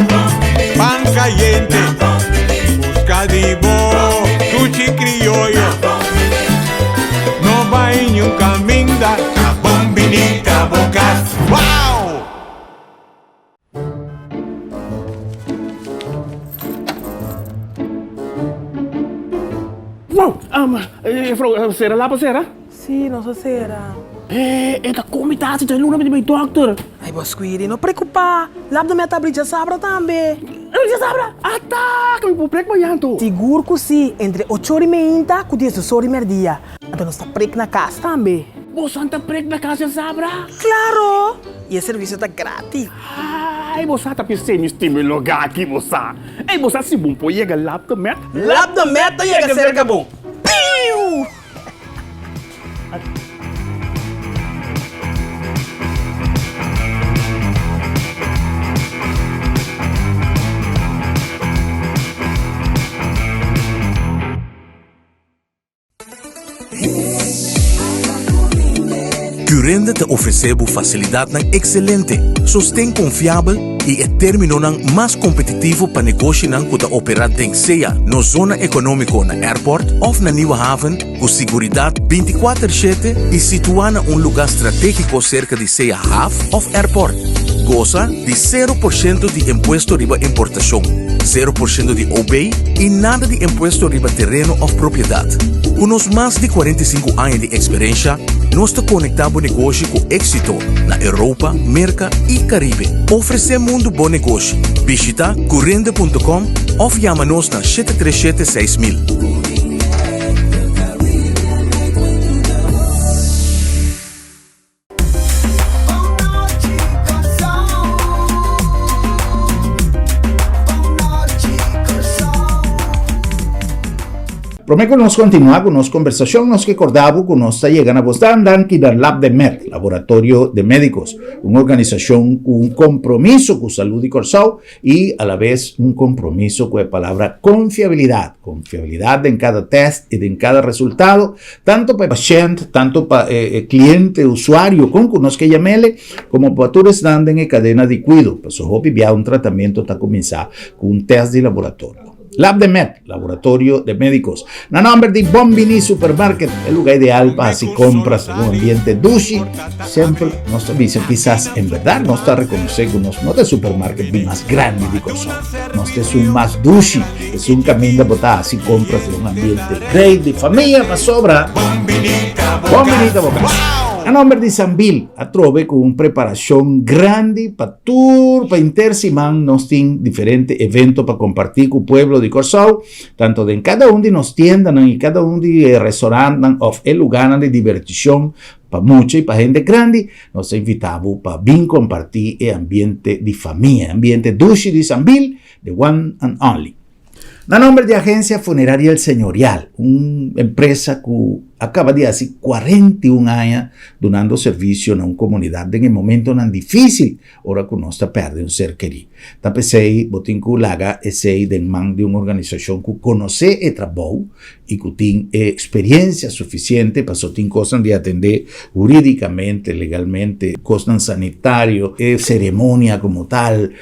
pan cayente. Busca di bo dushi crioyo. No bay niun caminda, ta bon bini ta bo cas. Wow! Wow! Juffrouw, sera lapa sera? Sí, nos a sera. Eh, e ta komi tasi dje luna mi di bai dokter. Ay, bo Squiri, no preocupa. Lap de mi a tabli djasabra tambe. Djasabra? Ata! Ku mi por prek mañan anto? Sigur ku sí, entre ocho ora i meinta ku diesdos ora i merdia. Anto nos ta prek na kas tambe. Boso ta prek na kas djasabra? Klaro! I e servisio ta gratis. Ay, bo sa ta p'esei mi stima e lugá aki, bo sa. Ey, bo sa si bon por yega Lap de Met? Lap de Met ta yega serka bo. Piu! Curinde ta ofresé bo fasilidatnan ekselente, sosten konfiabel i e términonan mas kompetitivo pa negoshinan ku ta operá den sea nos zona ekonómiko na Airport òf na Nieuwe Haven ku siguridat bintikuater shete i situá na un lugá stratégiko serka di sea haf òf airport. Gosa di sero por shento di impuesto riba importashon, sero por shento di OB i nada di impuesto riba tereno òf propiedat. Ku nos mas di 45 aña di eksperensha, nos ta konektá bo negoshi ku éksito na Europa, Merka i Karibe. Ofresé mundu bo negoshi. Bishita curinde punto com òf yama nos na 737 6000. Promé ku nos kontinuá ku nos kombersashon, nos ke kòrda bo ku nos ta yega na bos dan danki na Labdemed, Laboratorio de Médicos, un organisashon ku un kompromiso ku salú di Kòrsou i alabes un kompromiso ku e palabra konfiabilidat, konfiabilidat den kada tèst i den kada resultado, tantu pa e pashènt, tantu pa e kliente, usuario, kon ku nos ke yam'ele, komo pa tur esnan den e kadena di kuido, pasobra hopi bia un tratamentu ta kuminsá ku un tèst di laboratorio. Labdemed, Laboratorio de Médicos. Na nomber di Bon Bini Supermarket, e lugar ideal pa haci compras den un ambiente dushi. Semper nos ta bisa kisas en berdad nos ta reconoce cu nos no ta e supermarket di mas grandi di Corsou. Nos ta esun mas dushi, esun caminda bo ta haci compras den un ambiente great di famia pasobra Bon Bini ta bo cas. Na nomber di Sambil, atrobe cu un preparacion grandi pa Tur pa inter siman nos tin diferente evento pa kompartí ku pueblo di Kòrsou, tantu den kada un di nos tiendanan i kada un di e restorantnan òf e lugánan di dibertishon pa mucha i pa hende grandi. Nos ta invitá bo pa bin kompartí e ambiente di famia, e ambiente dushi di Sambil, the one and only. Na nomber di Agencia Funeraria El Señorial, un empresa cu a caba di haci 41 aña dunando servicio na un comunidad den e momentonan dificil ora cu nos ta perde un ser keri. Ta p'esey bo tin cu laga esey den man di un organisacion cu conoce e trabou y cu tin e experiencia suficiente paso tin cosnan di atende huridicamente, legalmente, cosnan sanitario, e ceremonia como tal.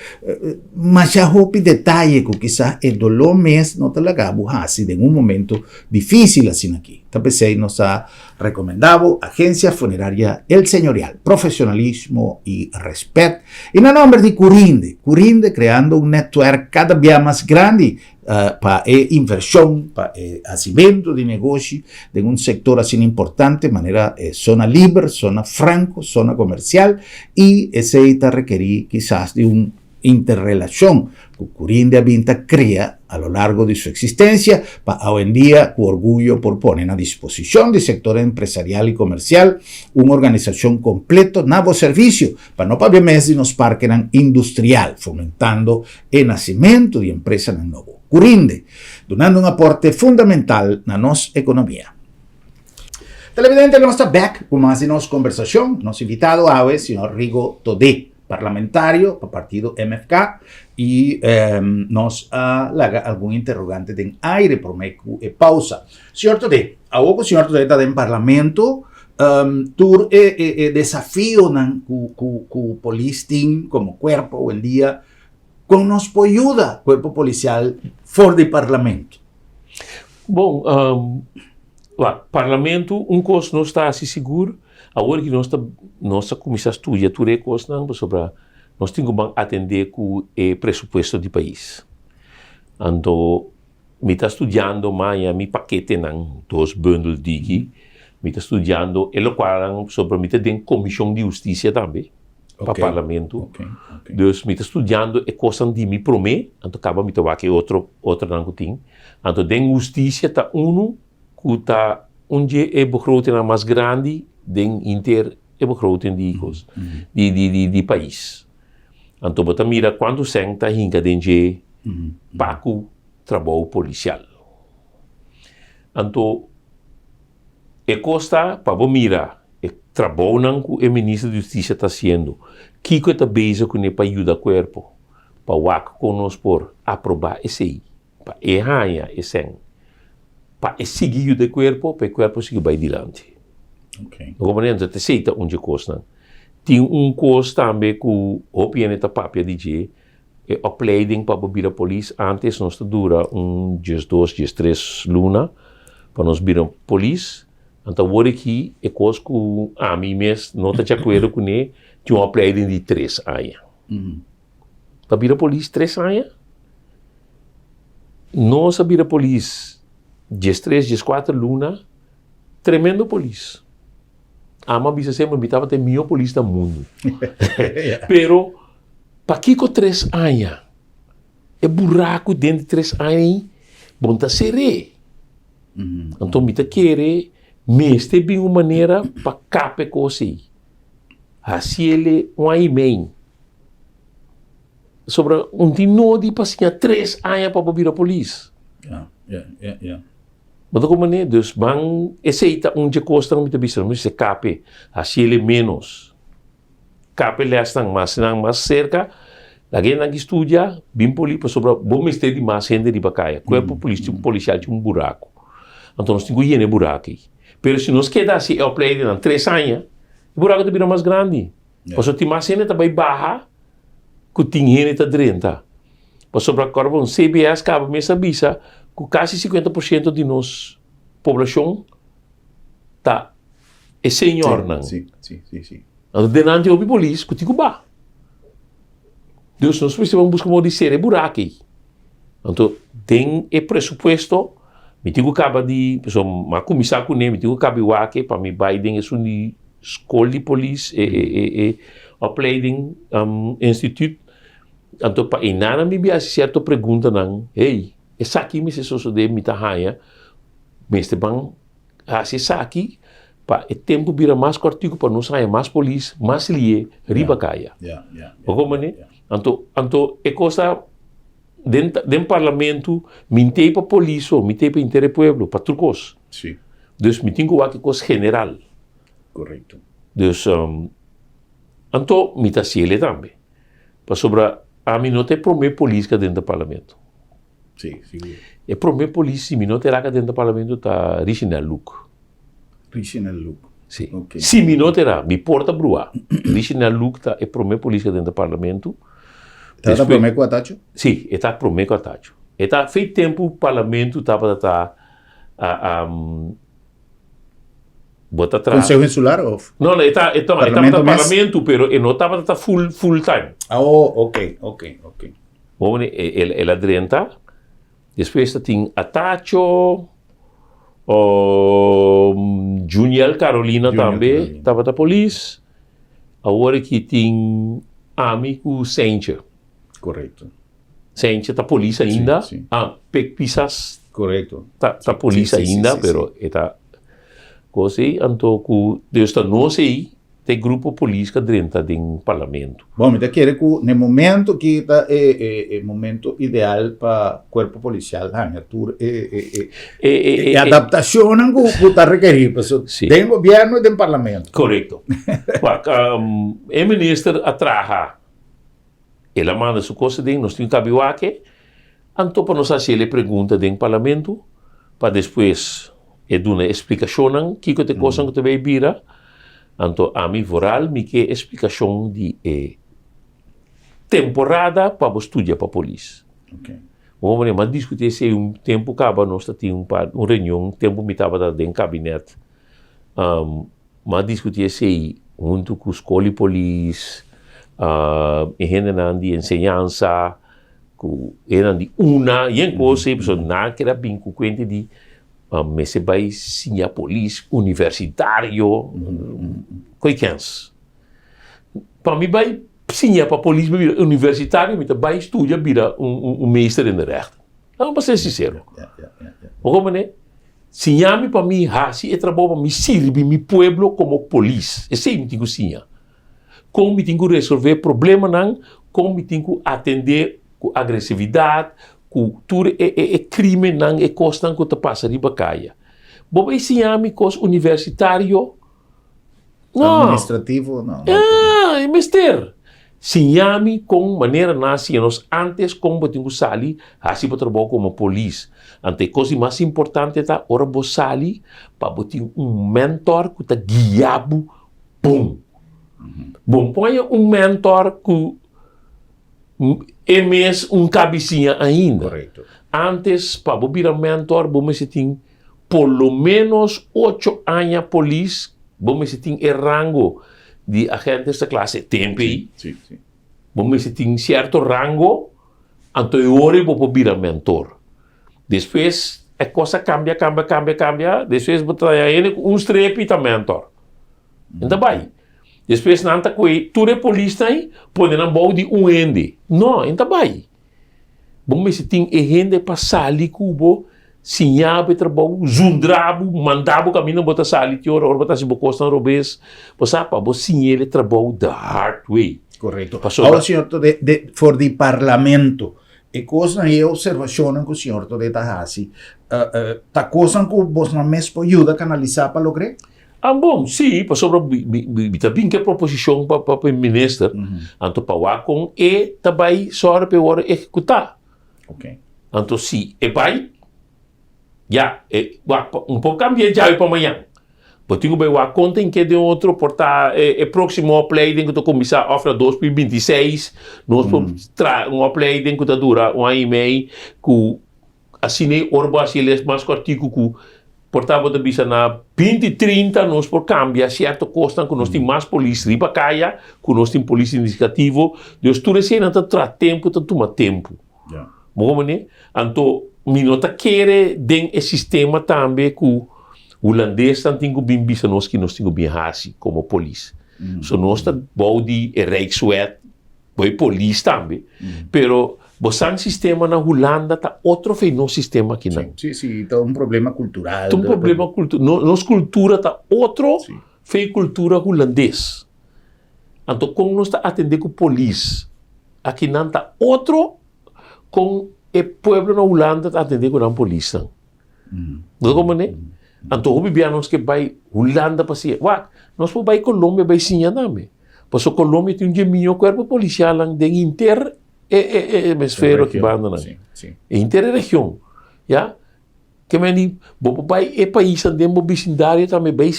Masha hopi detaye ku kisas e doló mes no ta laga bo hasi den un momento difísil asina aki. Ta p'esei nos ta rekomendá bo Agencia Funeraria El Señorial, profesionalismo i rèspèt. I na nòmber di Curinde, Curinde kreando un nètwèrk kada bia mas grandi pa e invershon, pa e hasimentu di negoshi den un sektor asina importante manera e zona liber, zona franko, zona komersial i esei ta rekerí kisas di un interrelashon ku Curinde a bin ta krea a lo largo di su eksistensia pa awendia ku orguyo por pone na disposishon di sektor empresarial i komersial un organisashon kompleto na bo servisio pa no pabia mes di nos parkenan industrial fomentando e nasimentu di empresanan nobo ku rinde, dunando un aporte fundamental na nos ekonomia. Televidente, nos ta bek ku mas di nos kombersashon. Nos invitado awe, señor Rigo Todé, parlamentario pa partido MFK, i nos a laga algun interrogante den aire promé ku e pausa. Señor Todé, awo ku señor Todé ta den parlamento, tur e desafionan ku polis tin komo kuerpo awendia, Kon nos por yuda Cuerpo Policial for di Parlamento? Bon, wak, Parlamento un kos nos ta hasi sigur, awor ki nos ta nos ta kuminsá studia tur e kosnan pasobra nos tin ku ban atendé ku e presupuesto di pais. Anto mi ta studiando maña mi paketenan, dos bundel diki, mi ta studiando e lokualnan pasobra mi ta den Komishon di Hustisia tambe. pa parlamento. Dus mi ta studiando e kosnan di mi promé, anto kaba mi ta wak e otro otronan ku tin. Anto den hustisia ta unu ku ta un dje e begrotingnan mas grandi den hinter e begroting di kos, di di di di pais. Anto bo ta mira kuantu sèn ta hinka den dje pa ku trabou polisial. Anto E kos ta pa bo mira e trabounan ku e minister di hustisia ta hasiendo, kiko e ta bezig kuné pa yuda kuerpo, pa wak kon nos por aprobá esei, pa e haña e sèn, pa e sigui yuda e kuerpo, pa e kuerpo sigui bai dilanti. Bo komprende? Entonces esei ta un dje kosnan. Tin un kos tambe ku hopi hende ta papia di dje, E opleiding pa bo bira polis antes nos ta dura un diesdos, diestres luna pa nos bira polis. Anto awor aki e kos ku ami mes no ta di akuerdo kuné tin un opleiding di tres aña. Pa bira polis tres aña? Nos a bira polis diestres, dieskuater luna, tremendo polis. Ami a bisa semper mi tabata e mihó polis na mundu. Pero Pakiko tres aña? E buraku den di tres aña ei bon ta ser'é. Anto mi ta kere mester bin un manera pa kap e kos ei. Hasiel un aña i mei. Sobra un tin nodi pa siña tres aña pa bo bira polis. Ya, ya, ya, ya. Bo ta comprende? Dus ban, esei ta un dje kosnan mi ta bisa, mi bisa kape, hasiele menos. Kape lèsnan mas nan mas serka, laga e nan ki studia, bin poli, pasobra bo mester di mas hende riba kaya. Kuerpo polisial tin un buraku. Anto nos tin ku yena e buraku ei. Pero si nos keda hasi e opleidingnan tres aña, e buraku ta bira mas grandi. Pasobra tin mas hende ta bai baha ku tin hende ta drenta. Pasobra kòrda bon, CBS kaba mes a bisa ku kasi 50% di nos poblashon ta e señornan. Sí, sí, sí, sí. Anto denanti hopi polis ku tin ku baha. Dus nos mester ban buska modo di sera e buraki ei. Anto den e presupuesto mi tin ku kaba di, pasobra mi a kuminsá kuné, mi tin ku kaba e wak pa mi bai den esun di skol di polis, e e e e opleiding instituut. Anto pa einan mi bin hasi sierto preguntanan, hey, esaki mester sosodé, mi ta haña mester ban hasi esaki pa e tempu bira mas kòrtiku pa nos haña mas polis, mas lié riba kaya. Bo komprendé? Anto, anto e kos ta den den parlamento mi no t'ei pa polis so, mi t'ei pa henter e pueblo, pa tur kos. Dus mi tin ku wak e kos general. Dus, anto mi ta hasiel tambe. Pasobra ami no ta e promé polis ku a drenta parlamento. Sí, sigur. E promé polis, si mi no ta erá, ku a drenta parlamento ta Richinel Luke. Richinel Luke. Sí. Ok. Si mi no ta erá, mi por ta bruá. Richinel Luke ta e promé polis ku a drenta parlamento. E tabata promé ku Atacho? Sí, e ta promé ku Atacho. E ta, fei tempu parlamento tabata ta Bo ta traha. Conseho Insular of? No, no, e ta, e ta, e tabata parlamento, pero e no tabata ta full, full time. Oh, ok, ok, ok. Bo mane, el, el a drenta, despues ta tin Atacho, um, Juniel Carolina tambe tabata polis, awor aki tin ami ku Seintje. Correcto. Seintje ta polis ainda. Sí, sí. Ah, Pek Pisas. Correcto. Ta, ta polis sí, sí, ainda, sí, pero e ta cos ei. Anto cu Deus ta nos ei, ta e grupo polis cu a drenta den parlamento. Bon, mi ta kere cu na e momento ki ta e, e, e momento ideal pa cuerpo policial haña tur e, e, e, E, e, e, e e, adaptacionnan cu, cu ta rekerí. Pasobra Sí. den gobierno y den parlamento. Correcto. Wak, um, e minister a traha. El a manda su cosa den, nos tin kabiwake, anto pa nos hasi el e pregunta den parlamento, pa despues e duna e splikashonnan kiko ta e kosnan ku ta bay bira, anto ami vooral mi ke e splikashon di e temporada pa bo studia pa polis. Bo manera mas diskuti esei un tempu kaba nos ta tin un par un reunion tempu mi tabata den kabinet. M'a diskutí esei huntu ku skol di polis, e hendenan di enseñansa, ku hendenan di una, yen kos ei, pasobra nan a keda bin ku kuenta di mester bai siña polis universitario, koe kens. Pa mi bai siña pa polis pa bira universitario mi ta bai studia bira un meester in de rechten. Laga pa ser sincero. Bo comprende? Siña mi pa mi hasi e trabou pa mi sirbi mi pueblo komo polis. Esei mi tin ku siña. Kon mi tin ku resolvé problemanan, kon mi tin ku atendé ku agresividat, ku tur e e e krimennan, e kosnan ku ta pasa riba kaya. Bo bai siña mi kos universitario? No. Administrativo, no. Ah, e mester. Siña mi kon manera nan a siña nos antes kon bo tin ku sali hasi bo trabou komo polis. Anto e kos di mas importante ta ora bo sali pa bo tin un mentor ku ta guia bo bon. Bo pon un mentor ku e mes un kabisiña ainda. Antes pa bo bira mentor bo mester tin Por lo menos ocho aña polis bo mester tin e rango di agente esta clase tempo ei. Sí, sí. Bo mester tin cierto rango, anto e ora ei bo por bira mentor. Despues e cos a cambia, cambia, cambia, cambia, despues bo ta haya hende cu un strepi ta mentor. Nan ta bay. Despues nan ta coge tur e polisnan ei pone nan bou di un hende. No, nan ta bay. Bo mester tin e hende pa sali ku bo, siña bo e trabou, zundra bo, manda bo kaminda bo ta sali ki ora, ora bo ta hasi bo kosnan robes. Bo sa pa bo siñ'el e trabou the hard way. Korekto. Pasobra. Awor señor, de, de, for di parlamento. E kosnan i e observashonnan ku señor Todé ta hasi, ta kosnan ku bosnan mes por yuda kanalisá pa logr'é? Ah bon, sí, pasobra mi ta bin ku e proposishon pa pa minister, anto pa wak kon e ta bai sòru pa e wòrdu ehekutá. Anto si e bai, ya, e wak un por kambia e djawe pa mañan. Bo tin ku bai wak kon tin ke den otro, por ta e próksimo opleiding ku ta kuminsá òf na 2026, nos por traha un opleiding ku ta dura un aña i mei ku Asina e ora bo hasi e les mas kòrtiku ku por ta bo ta bisa na 20 30 nos por kambia sierto kosnan ku nos tin mas polis riba kaya ku nos tin polis indikativo. Dus tur eseinan ta traha tempu, ta tuma tempu. Bo komprende? Anto mi no ta kere den e sistema tambe ku hulandesnan tin ku bin bisa nos ki nos tin ku bin hasi komo polis. So nos ta bou di e Rijkswet. Bo e polis tambe. Pero bo san sistema na Hulanda ta otro fe nos sistema akinan. Sí, sí, ta un problema cultural. Ta un problema cultural. Nos cultura ta otro fe cultura hulandes. Anto kon nos ta atende ku polis akinan ta otro kon e pueblo na Hulanda ta atende ku nan polisnan. Bo ta comprende? Anto hopi bia nos ke bai Hulanda pa siña. Wak, nos por bai Colombia bai siña tambe. Pasobra Colombia tin un dje mihó kuerpo polisialnan den henter e e e hemisferio aki bandanan. E henter e region. Ya. Ke men di bo por bai e paisnan den bo bisindario tambe bai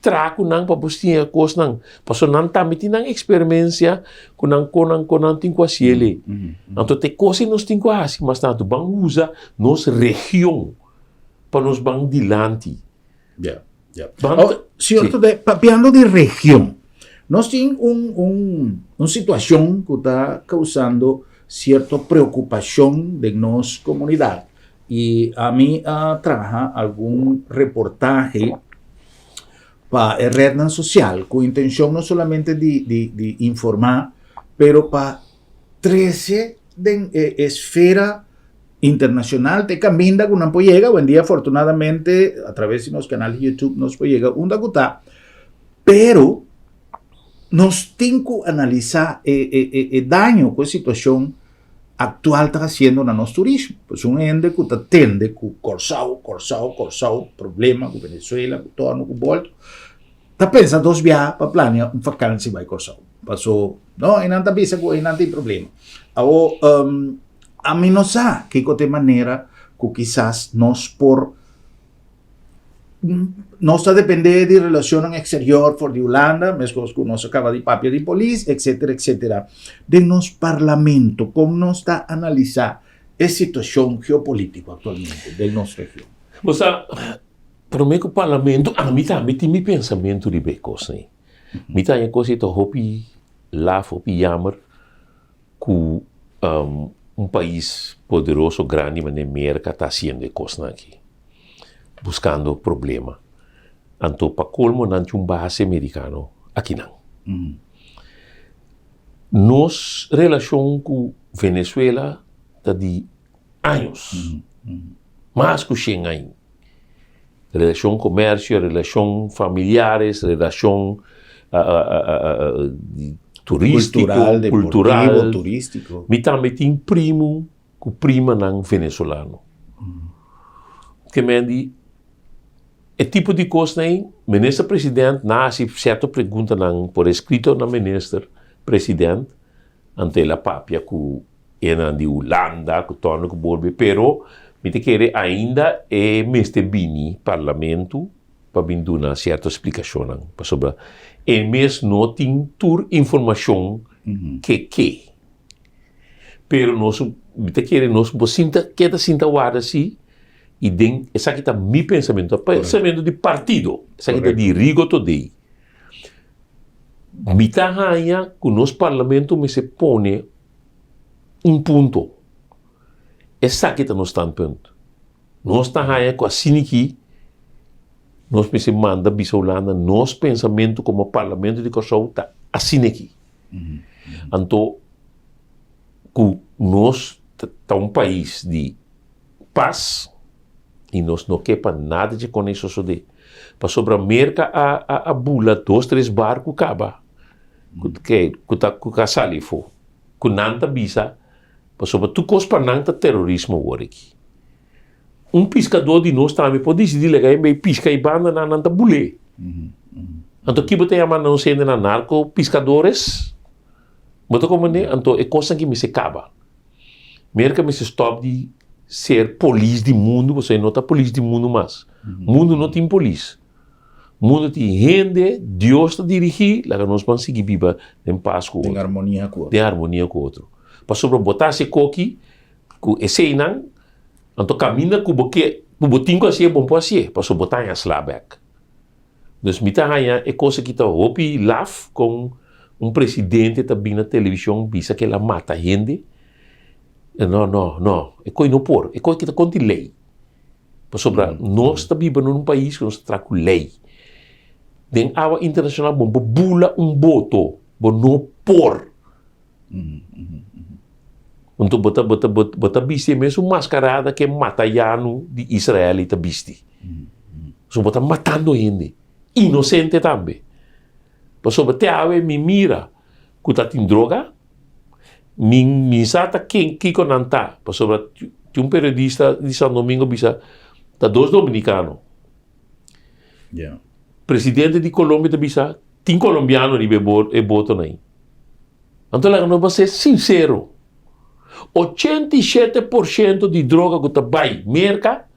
traha ku nan pa bo siña kosnan. Pasobra nan tambe tin nan eksperemensia ku nan kon nan kon nan tin ku hasi elei. Anto te kos ei nos tin ku hasi mas tantu. Ban usa nos region pa nos ban dilanti. Ya, ya. Ban oh, señor Todé, papiando di region, nos tin un, un, un situacion ku ta causando cierto preocupacion den nos comunidad. I ami a traha algun reportahe pa e rednan sosial ku intencion no solamente di, di, di informa, pero pa trece den e esfera internacional te caminda cu nan por yega. Hoy afortunadamente a través di nos canal di YouTube nos por yega unda cu ta. Pero nos tin cu analisa e, e, e, e daño cu e situacion actual ta haciendo na nos turismo. Pues un hende cu ta tende cu Corsou, Corsou, Corsou, problema cu Venezuela, cu torno, cu bolto, ta pensa dos biaha pa planea un vakantie bai Corsou. Paso, no, einan ta bisa cu einan tin problema. Awo, um, ami no sa kiko ta e manera cu kisas nos por Nos ta depende di relacionnan exterior for di Hulanda, meskos ku nos a kaba di papia di polis, etcetera, etcetera. Den nos parlamento, kon nos ta analisá e situashon geopolítiko aktualmente den nos region? Bo sa, promé ku parlamento, ami tambe tin mi pensamentu riba e kosnan ei. Mi ta haña kos ei ta hopi laf, hopi yammer ku un pais poderoso grandi manera Merka ta hasiendo e kosnan aki, buskando problema. Anto pa kolmo nan tin un base merikano akinan. Nos relashon ku Venezuela ta di años, mas ku shen aña. Relashon komersio, relashon familiares, relashon turístiko, kultural. Mi tambe tin primu ku primanan venezolano. Ke men di e tipo di kosnan ei, minister president nan a hasi sierto preguntanan por eskrito na minister president, anto el a papia ku Enan di Hulanda ku torna ku bolbe pero mi ta kere ainda e mester bini parlamento pa bin duna sierto splikashonnan pasobra e mes no tin tur informashon ke ke pero nos mi ta kere nos bo sinta keda sinta warda si i den esaki ta mi pensamentu pensamentu di partido esaki ta di Rigo Todey. Mi ta haña ku nos parlamento mester pone un punto. Esaki ta nos standpunt. Nos ta haña ku asina aki nos mester manda bisa Hulanda nos pensamentu komo parlamento di Kòrsou ta asina aki. Anto ku nos ta un pais di pas. I nos no ke pa nada dje kon ei sosodé. Pasobra Merka a a a bula dos tres barku kaba ku ke ku ta ku a sali afó. Ku nan ta bisa Pasobra tur kos pa nan ta terorismo awor aki. Un piskadó di nos tambe por disidí laga e bay piska e banda nan, nan ta bul'é. Anto ki bo ta yama nos hendenan narco piskadores? Bo ta komprendé? Anto e kosnan ki mester kaba. Merka mester stòp di ser polis di mundu pasobra e no ta polis di mundu mas. Mundu no tin polis. Mundu tin hende, Dios ta dirigí, laga nos ban sigui biba den pas ku otro. Den armonia ku otro. Den armonia ku otro. Pasobra bo ta hasi koki ku eseinan, anto kaminda ku bo ke, ku bo tin ku hasié, bo no por hasié, pasobra bo ta haña sla bèk. Dus mi ta haña e kos aki ta hopi laf kon un presidente ta bin na televishon bisa ke el a mata hende. No, no, no, e kos no por, e kos aki ta kontra di lei. Pasobra nos ta biba na un pais ku nos ta traha ku lei. Den awa internashonal bo no por bula un boto, bo no por. Anto bo ta bo ta bo ta bisti e mesun maskarada ke matayanu di Israel ta bisti. So bo ta matando hende, inosente tambe. Pasobra te awe mi mira ku ta tin droga, mi mi sa ta ken kiko nan ta, pasobra tin un periodista di San Domingo bisa ta dos dominikano. Presidente di Colombia ta bisa tin colombiano riba e botonan ei. Anto laga nos ser sincero, 87 por ciento di droga ku ta bai Merka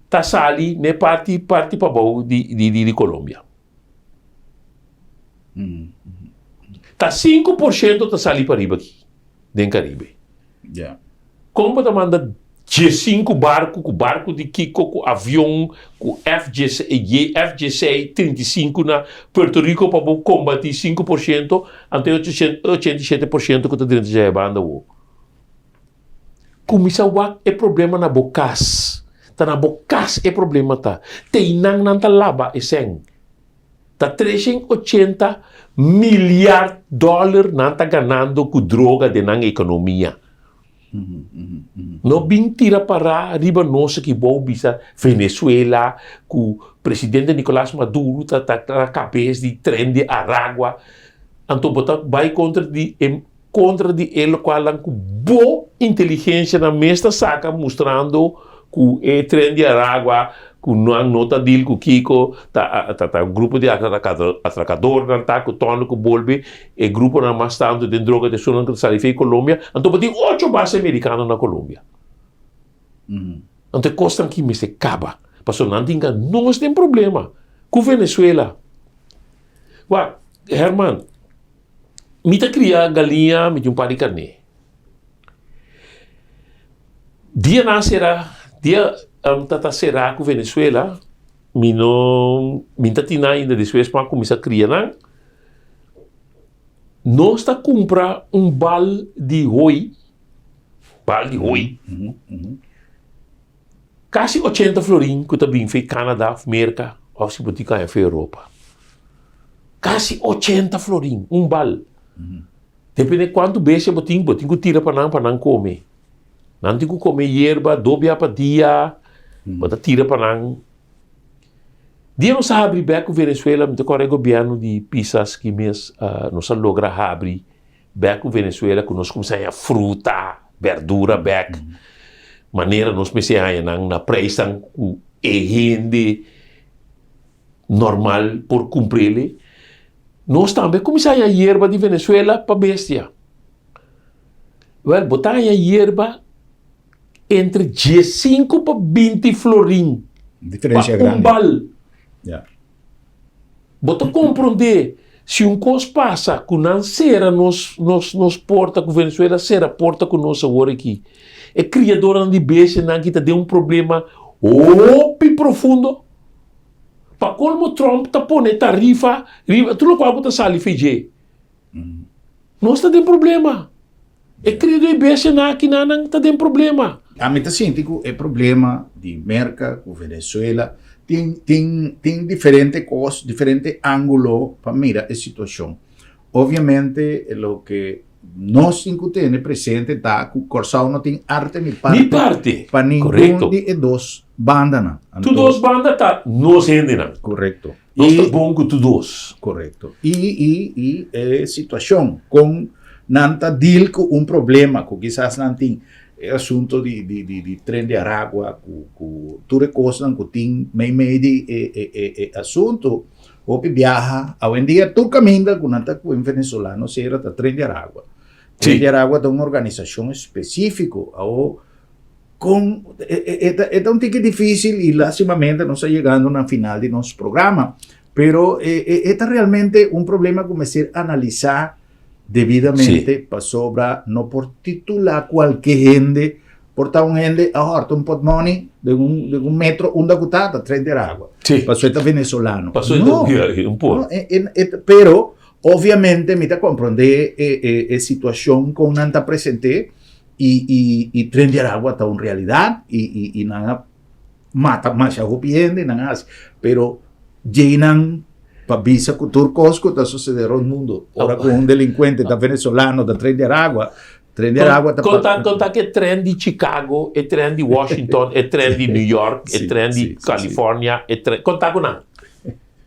ta sali na e parti parti pabou di di di Colombia. Ta 5% ta sali pariba aki den Caribe. Kon bo ta manda 15 barku ku barku di kiko ku avion ku FJC FJC 35 na Puerto Rico pa bo kombati 5%, anto e 87% ku ta drenta dje e banda awor. Kuminsá wak e problema na bo kas. Ta na bo kas e problema ta. Teinan nan ta laba e sèn. Ta 380 milyard dòler nan ta ganando ku droga den nan ekonomia. No bin tira pará riba nos aki bou bisa Venezuela ku presidente Nicolas Maduro ta ta na kabes di tren di Aragua. Anto bo ta bai kontra di e kontra di e lokualnan ku bo inteligensianan mes ta saka mustrando ku e tren di Aragua ku nan no ta deal ku kiko ta ta ta grupo di atrakadornan ta ku tònde ku bolbe E gruponan mas tantu den droga ta esunnan ku ta sali fei Colombia, anto bo tin ocho base merikano na Colombia. Anto e kosnan aki mester kaba, pasobra nan tin ka nos den problema ku Venezuela. Wak, Herman, mi ta kria galiña, mi tin un par di karné. Dia nan a sera, dia ta ta sera ku Venezuela, mi no, mi ta tin nan ainda, despues mi a kuminsá kria nan. Nos ta kumpra un bal di hoi, bal di hoi, kasi 80 florin ku ta bin for Canada of Merka of si bo tin kaña for Europa. Kasi 80 florin un bal. Depende kuantu bestia bo tin, bo tin ku tira pa nan pa nan kome. Nan tin ku kome yerba dobia pa dia, bo ta tira pa nan. Dia nos a habri bek ku Venezuela, mi ta kòrda e gobièrnu di Pisas ki mes nos a logra habri bek ku Venezuela ku nos kuminsá haña fruta, bèrdura bek, manera nos mester haña nan na preisnan ku e hende normal por kumpr'el. Nos tambe kuminsá haña yerba di Venezuela pa bestia. Wèl, bo ta haña yerba entre 15 pa 20 florin Diferencia pa un grandi. bal. Ja. Bo ta comprende si un cos pasa cu nan cera nos, nos, nos porta, cu Venezuela cera porta cu nos awor aki. E criadornan di bestianan aki ta den un problema hopi profundo. Pa colmo Trump ta pone tarifa riba tur locual cu ta sali fe dje. Nos ta den problema. E criador di bestianan aki nan ta den problema. Ami ta sinti ku e problema di Merka ku Venezuela tin tin tin diferente kos, diferente ángulo pa mira e situashon. Obviamente loke nos tin ku tene presente ta ku Kòrsou no tin arte ni parte Ni parte, pa ningun korekto. di e dos bandanan. Tur Anto dos banda ta nos hendenan. Korekto. Nos ta I bon ku tur dos. Korekto. I i i e situashon kon. nan ta deal ku un problema ku kisas nan tin e asunto di di di di Tren de Aragua ku ku tur e kosnan ku tin meimei di e e e e asunto hopi biaha awendia tur kaminda ku nan ta ku un venezolano sera ta Tren de Aragua. Tren de Aragua ta un organisashon espesífiko awo Con e ta e ta un tiki dificil y lastimamente nos ta yegando na final di nos programa, pero e e e ta realmente un problema cu mester analisa debidamente pasobra no por titula cualke hende, por ta un hende a horta un potmoni den un den un metro unda cu ta, ta Tren de Aragua, pasobra e ta venezolano. Pasobra e ta un por. No, e e pero obviamente mi ta comprende e e e situacion con nan ta presente. Y y y Tren de Aragua ta un realidad y y y nan a mata masha hopi hende, nan a haci, pero djey nan pa bisa cu tur cos cu ta sucede rond mundo, ora cu un delincuente ta venezolano ta Tren de Aragua, Tren de Aragua ta Con ta con ta ke tren di Chicago, e tren di Washington, e tren di New York, e tren di California, e tren, con ta cu nan?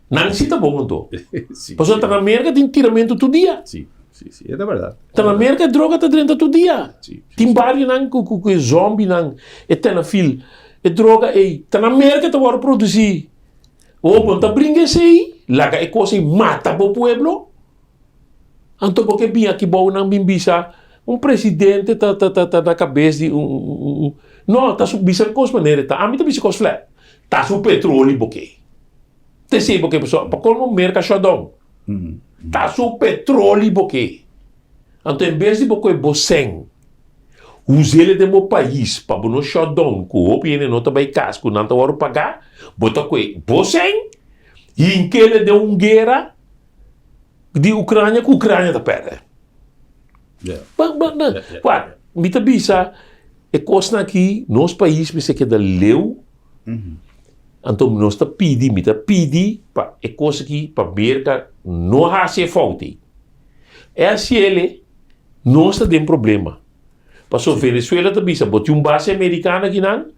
Nan si ta bon anto. Pasobra ta na Merca tin tiramento tur dia. Sí, sí, sí, e ta berdad. Ta na Merca droga ta drenta tur dia. Tin barionan cu cu e zombinan, e tenafil, e droga ey, ta na Merca ta worde produci. Bo bo no ta bringa esey, laga e cos ey mata bo pueblo. Anto bo ke bin aki bou nan bin bisa un presidente ta ta ta na cabes di un un un no ta su bisa e cos manera e ta. Ami ta bisa e cos flat. Ta su petroli bo ke. Ta esei bo ke pasobra pa colmo Merca shutdown. Ta su petroli bo ke. Anto en bes di bo koe bo sèn us'el den bo pais pa bo no shutdown ku hopi hende no ta bai kas ku nan ta wòrdu pagá, bo ta koe bo sèn hink'el den un guera di Ucrania ku Ucrania ta pèrdè. Wak, mi ta bisa e kosnan aki nos pais mester keda leu. Anto nos ta pidi, mi ta pidi pa e kos aki pa Merka no hasi e fout ei. E hasi el, nos ta den problema. Pasobra Venezuela ta bisa, bo tin un base amerikano akinan,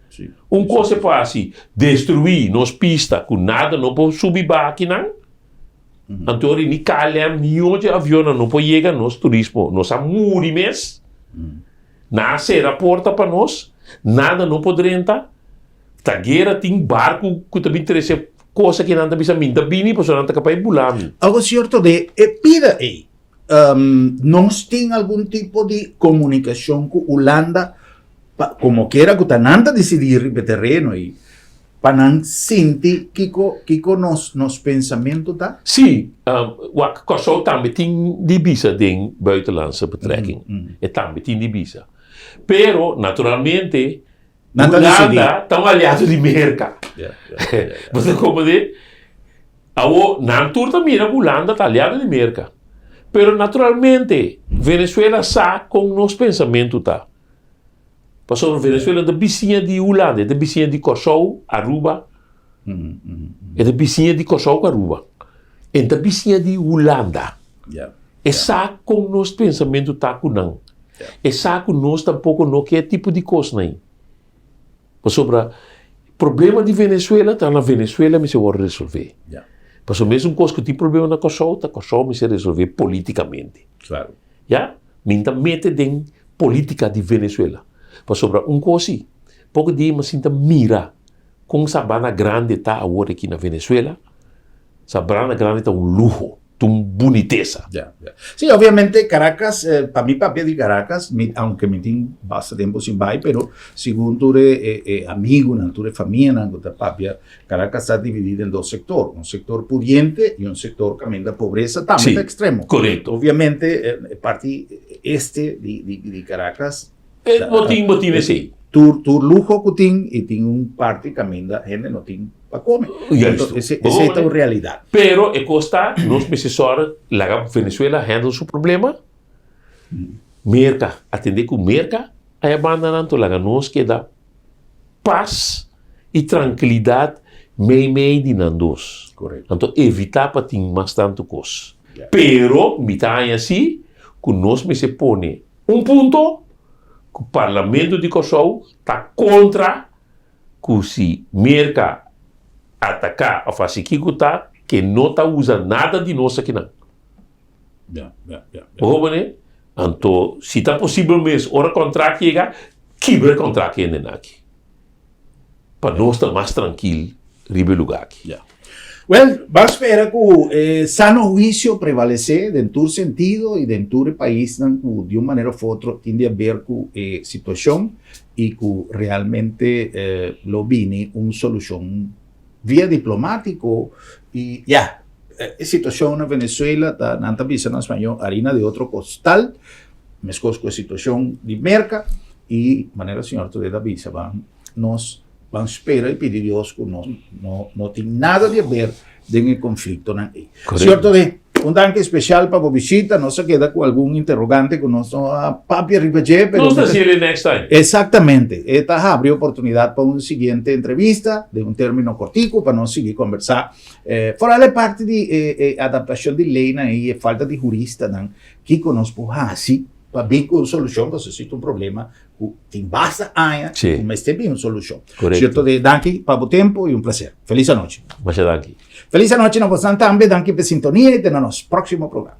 un kos e por hasi, destruí nos pista ku nada no por subi baha akinan. Anto ora ni KLM ni otro avionnan no por yega nos turismo, nos a muri mes. Nan a sera porta pa nos, nada no por drenta. Ta guera tin barku ku ta bin trese cosa ku nan ta bisa mi ta bini pasobra nan ta kapa e bula mi. Algo cierto de e pida ei, nos tin algun tipo di comunicacion cu Hulanda pa como kiera cu ta nan ta dicidi riba e tereno ei pa nan sinti kico kico nos nos pensamento ta? Sí, wak Kòrsou tambe tin di bisa den buitenlandse betrekking. E tambe tin di bisa. Pero naturalmente Nan ta decidí. Hulanda ta un aliado di Merka. Bo ta komprendé? Awor, nan tur ta mira ku Hulanda ta aliado di Merka. Pero naturalmente, Venezuela sa kon nos pensamentu ta. Pasobra Venezuela ta bisiña di Hulanda, e ta bisiña di Kòrsou, Aruba. E ta bisiña di Kòrsou ku Aruba. E ta bisiña di Hulanda. E sa kon nos pensamentu ta ku nan. E sa ku nos tampoko no ke e tipo di kosnan ei. Pasobra problema di Venezuela ta na Venezuela mester wòrdu resolvé. Pasobra mesun kos ku tin problema na Kòrsou, ta Kòrsou mester resolvé politikamente. Ya? Mi no ta mete den polítika di Venezuela. Pasobra un kos si, poko dia mi a sinta mira kon Sabana Grande ta awor aki na Venezuela. Sabana Grande ta un luho. Ta un bunitesa. Ya, ya. Sí, obviamente Caracas, eh, pa mi papia di Caracas, mi, aunke mi tin basta tempo sin bai, pero segun tur e, e, e amigunan, tur e famianan ku ta papia, Caracas ta dividí den dos sektor, un sektor pudiente i un sektor kaminda pobresa tambe Sí, ta ekstremo. korekto. Obviamente, eh, e parti este di, di, di Caracas, Eh, bo tin, bo tin esei. Tur, tur luho ku tin i tin un parti kaminda hende no tin pa kome. Juist. Ese, esei ta un realidat. Pero e kos ta, nos mester sòru laga Venezuela handle su problema, Merka atendé ku Merka, aya bandanan to laga nos keda pas i trankilidat mei mei di nan dos. Korekto. Anto evitá pa tin mas tantu kos. Pero mi ta haña si ku nos mester pone Un punto ku Parlamento di Kòrsou ta kontra ku si Merka ataká òf hasi kiko ta ke no ta usa nada di nos akinan. Bo hopi ne? Anto, si ta posibel mes, ora kontrakt yega, kibra e kontrakt hende aki. Pa nos ta mas trankil riba e lugá aki. Ya. Well, ban spera ku e sano huisio prevalesé den tur sentido i den tur e paisnan ku di un manera of otro tin di haber ku e situashon i ku realmente lo bini un solushon via diplomátiko i ya, e situashon na Venezuela ta, nan ta bisa na spañó, harina de otro costal, meskos ku e situashon di Merka i manera señor Todé ta bisa ban nos ban spera i pidi Dios ku nos no no tin nada di haber den e konfliktonan ei. Señor Todé, un danki spesial pa bo bishita, nos a keda ku algun interrogante ku nos no a papia riba dje, pero Nos ta hasiel e next time. Exactamente. E ta habri oportunidad pa un siguiente entrevista den un termino cortico pa nos sigui conversa. Foral e parti di e adaptacion di leynan y e falta di huristanan, kico nos por haci pa bin cu un solucion pasobra si ta un problema cu tin basta aña cu mester bin un solucion. Cierto de danki pa bo tempo y un placer. Feliz anochi. Masha danki. Feliz anochi na bosnan tambe. Danki pa e sintonia y te na nos proximo programa.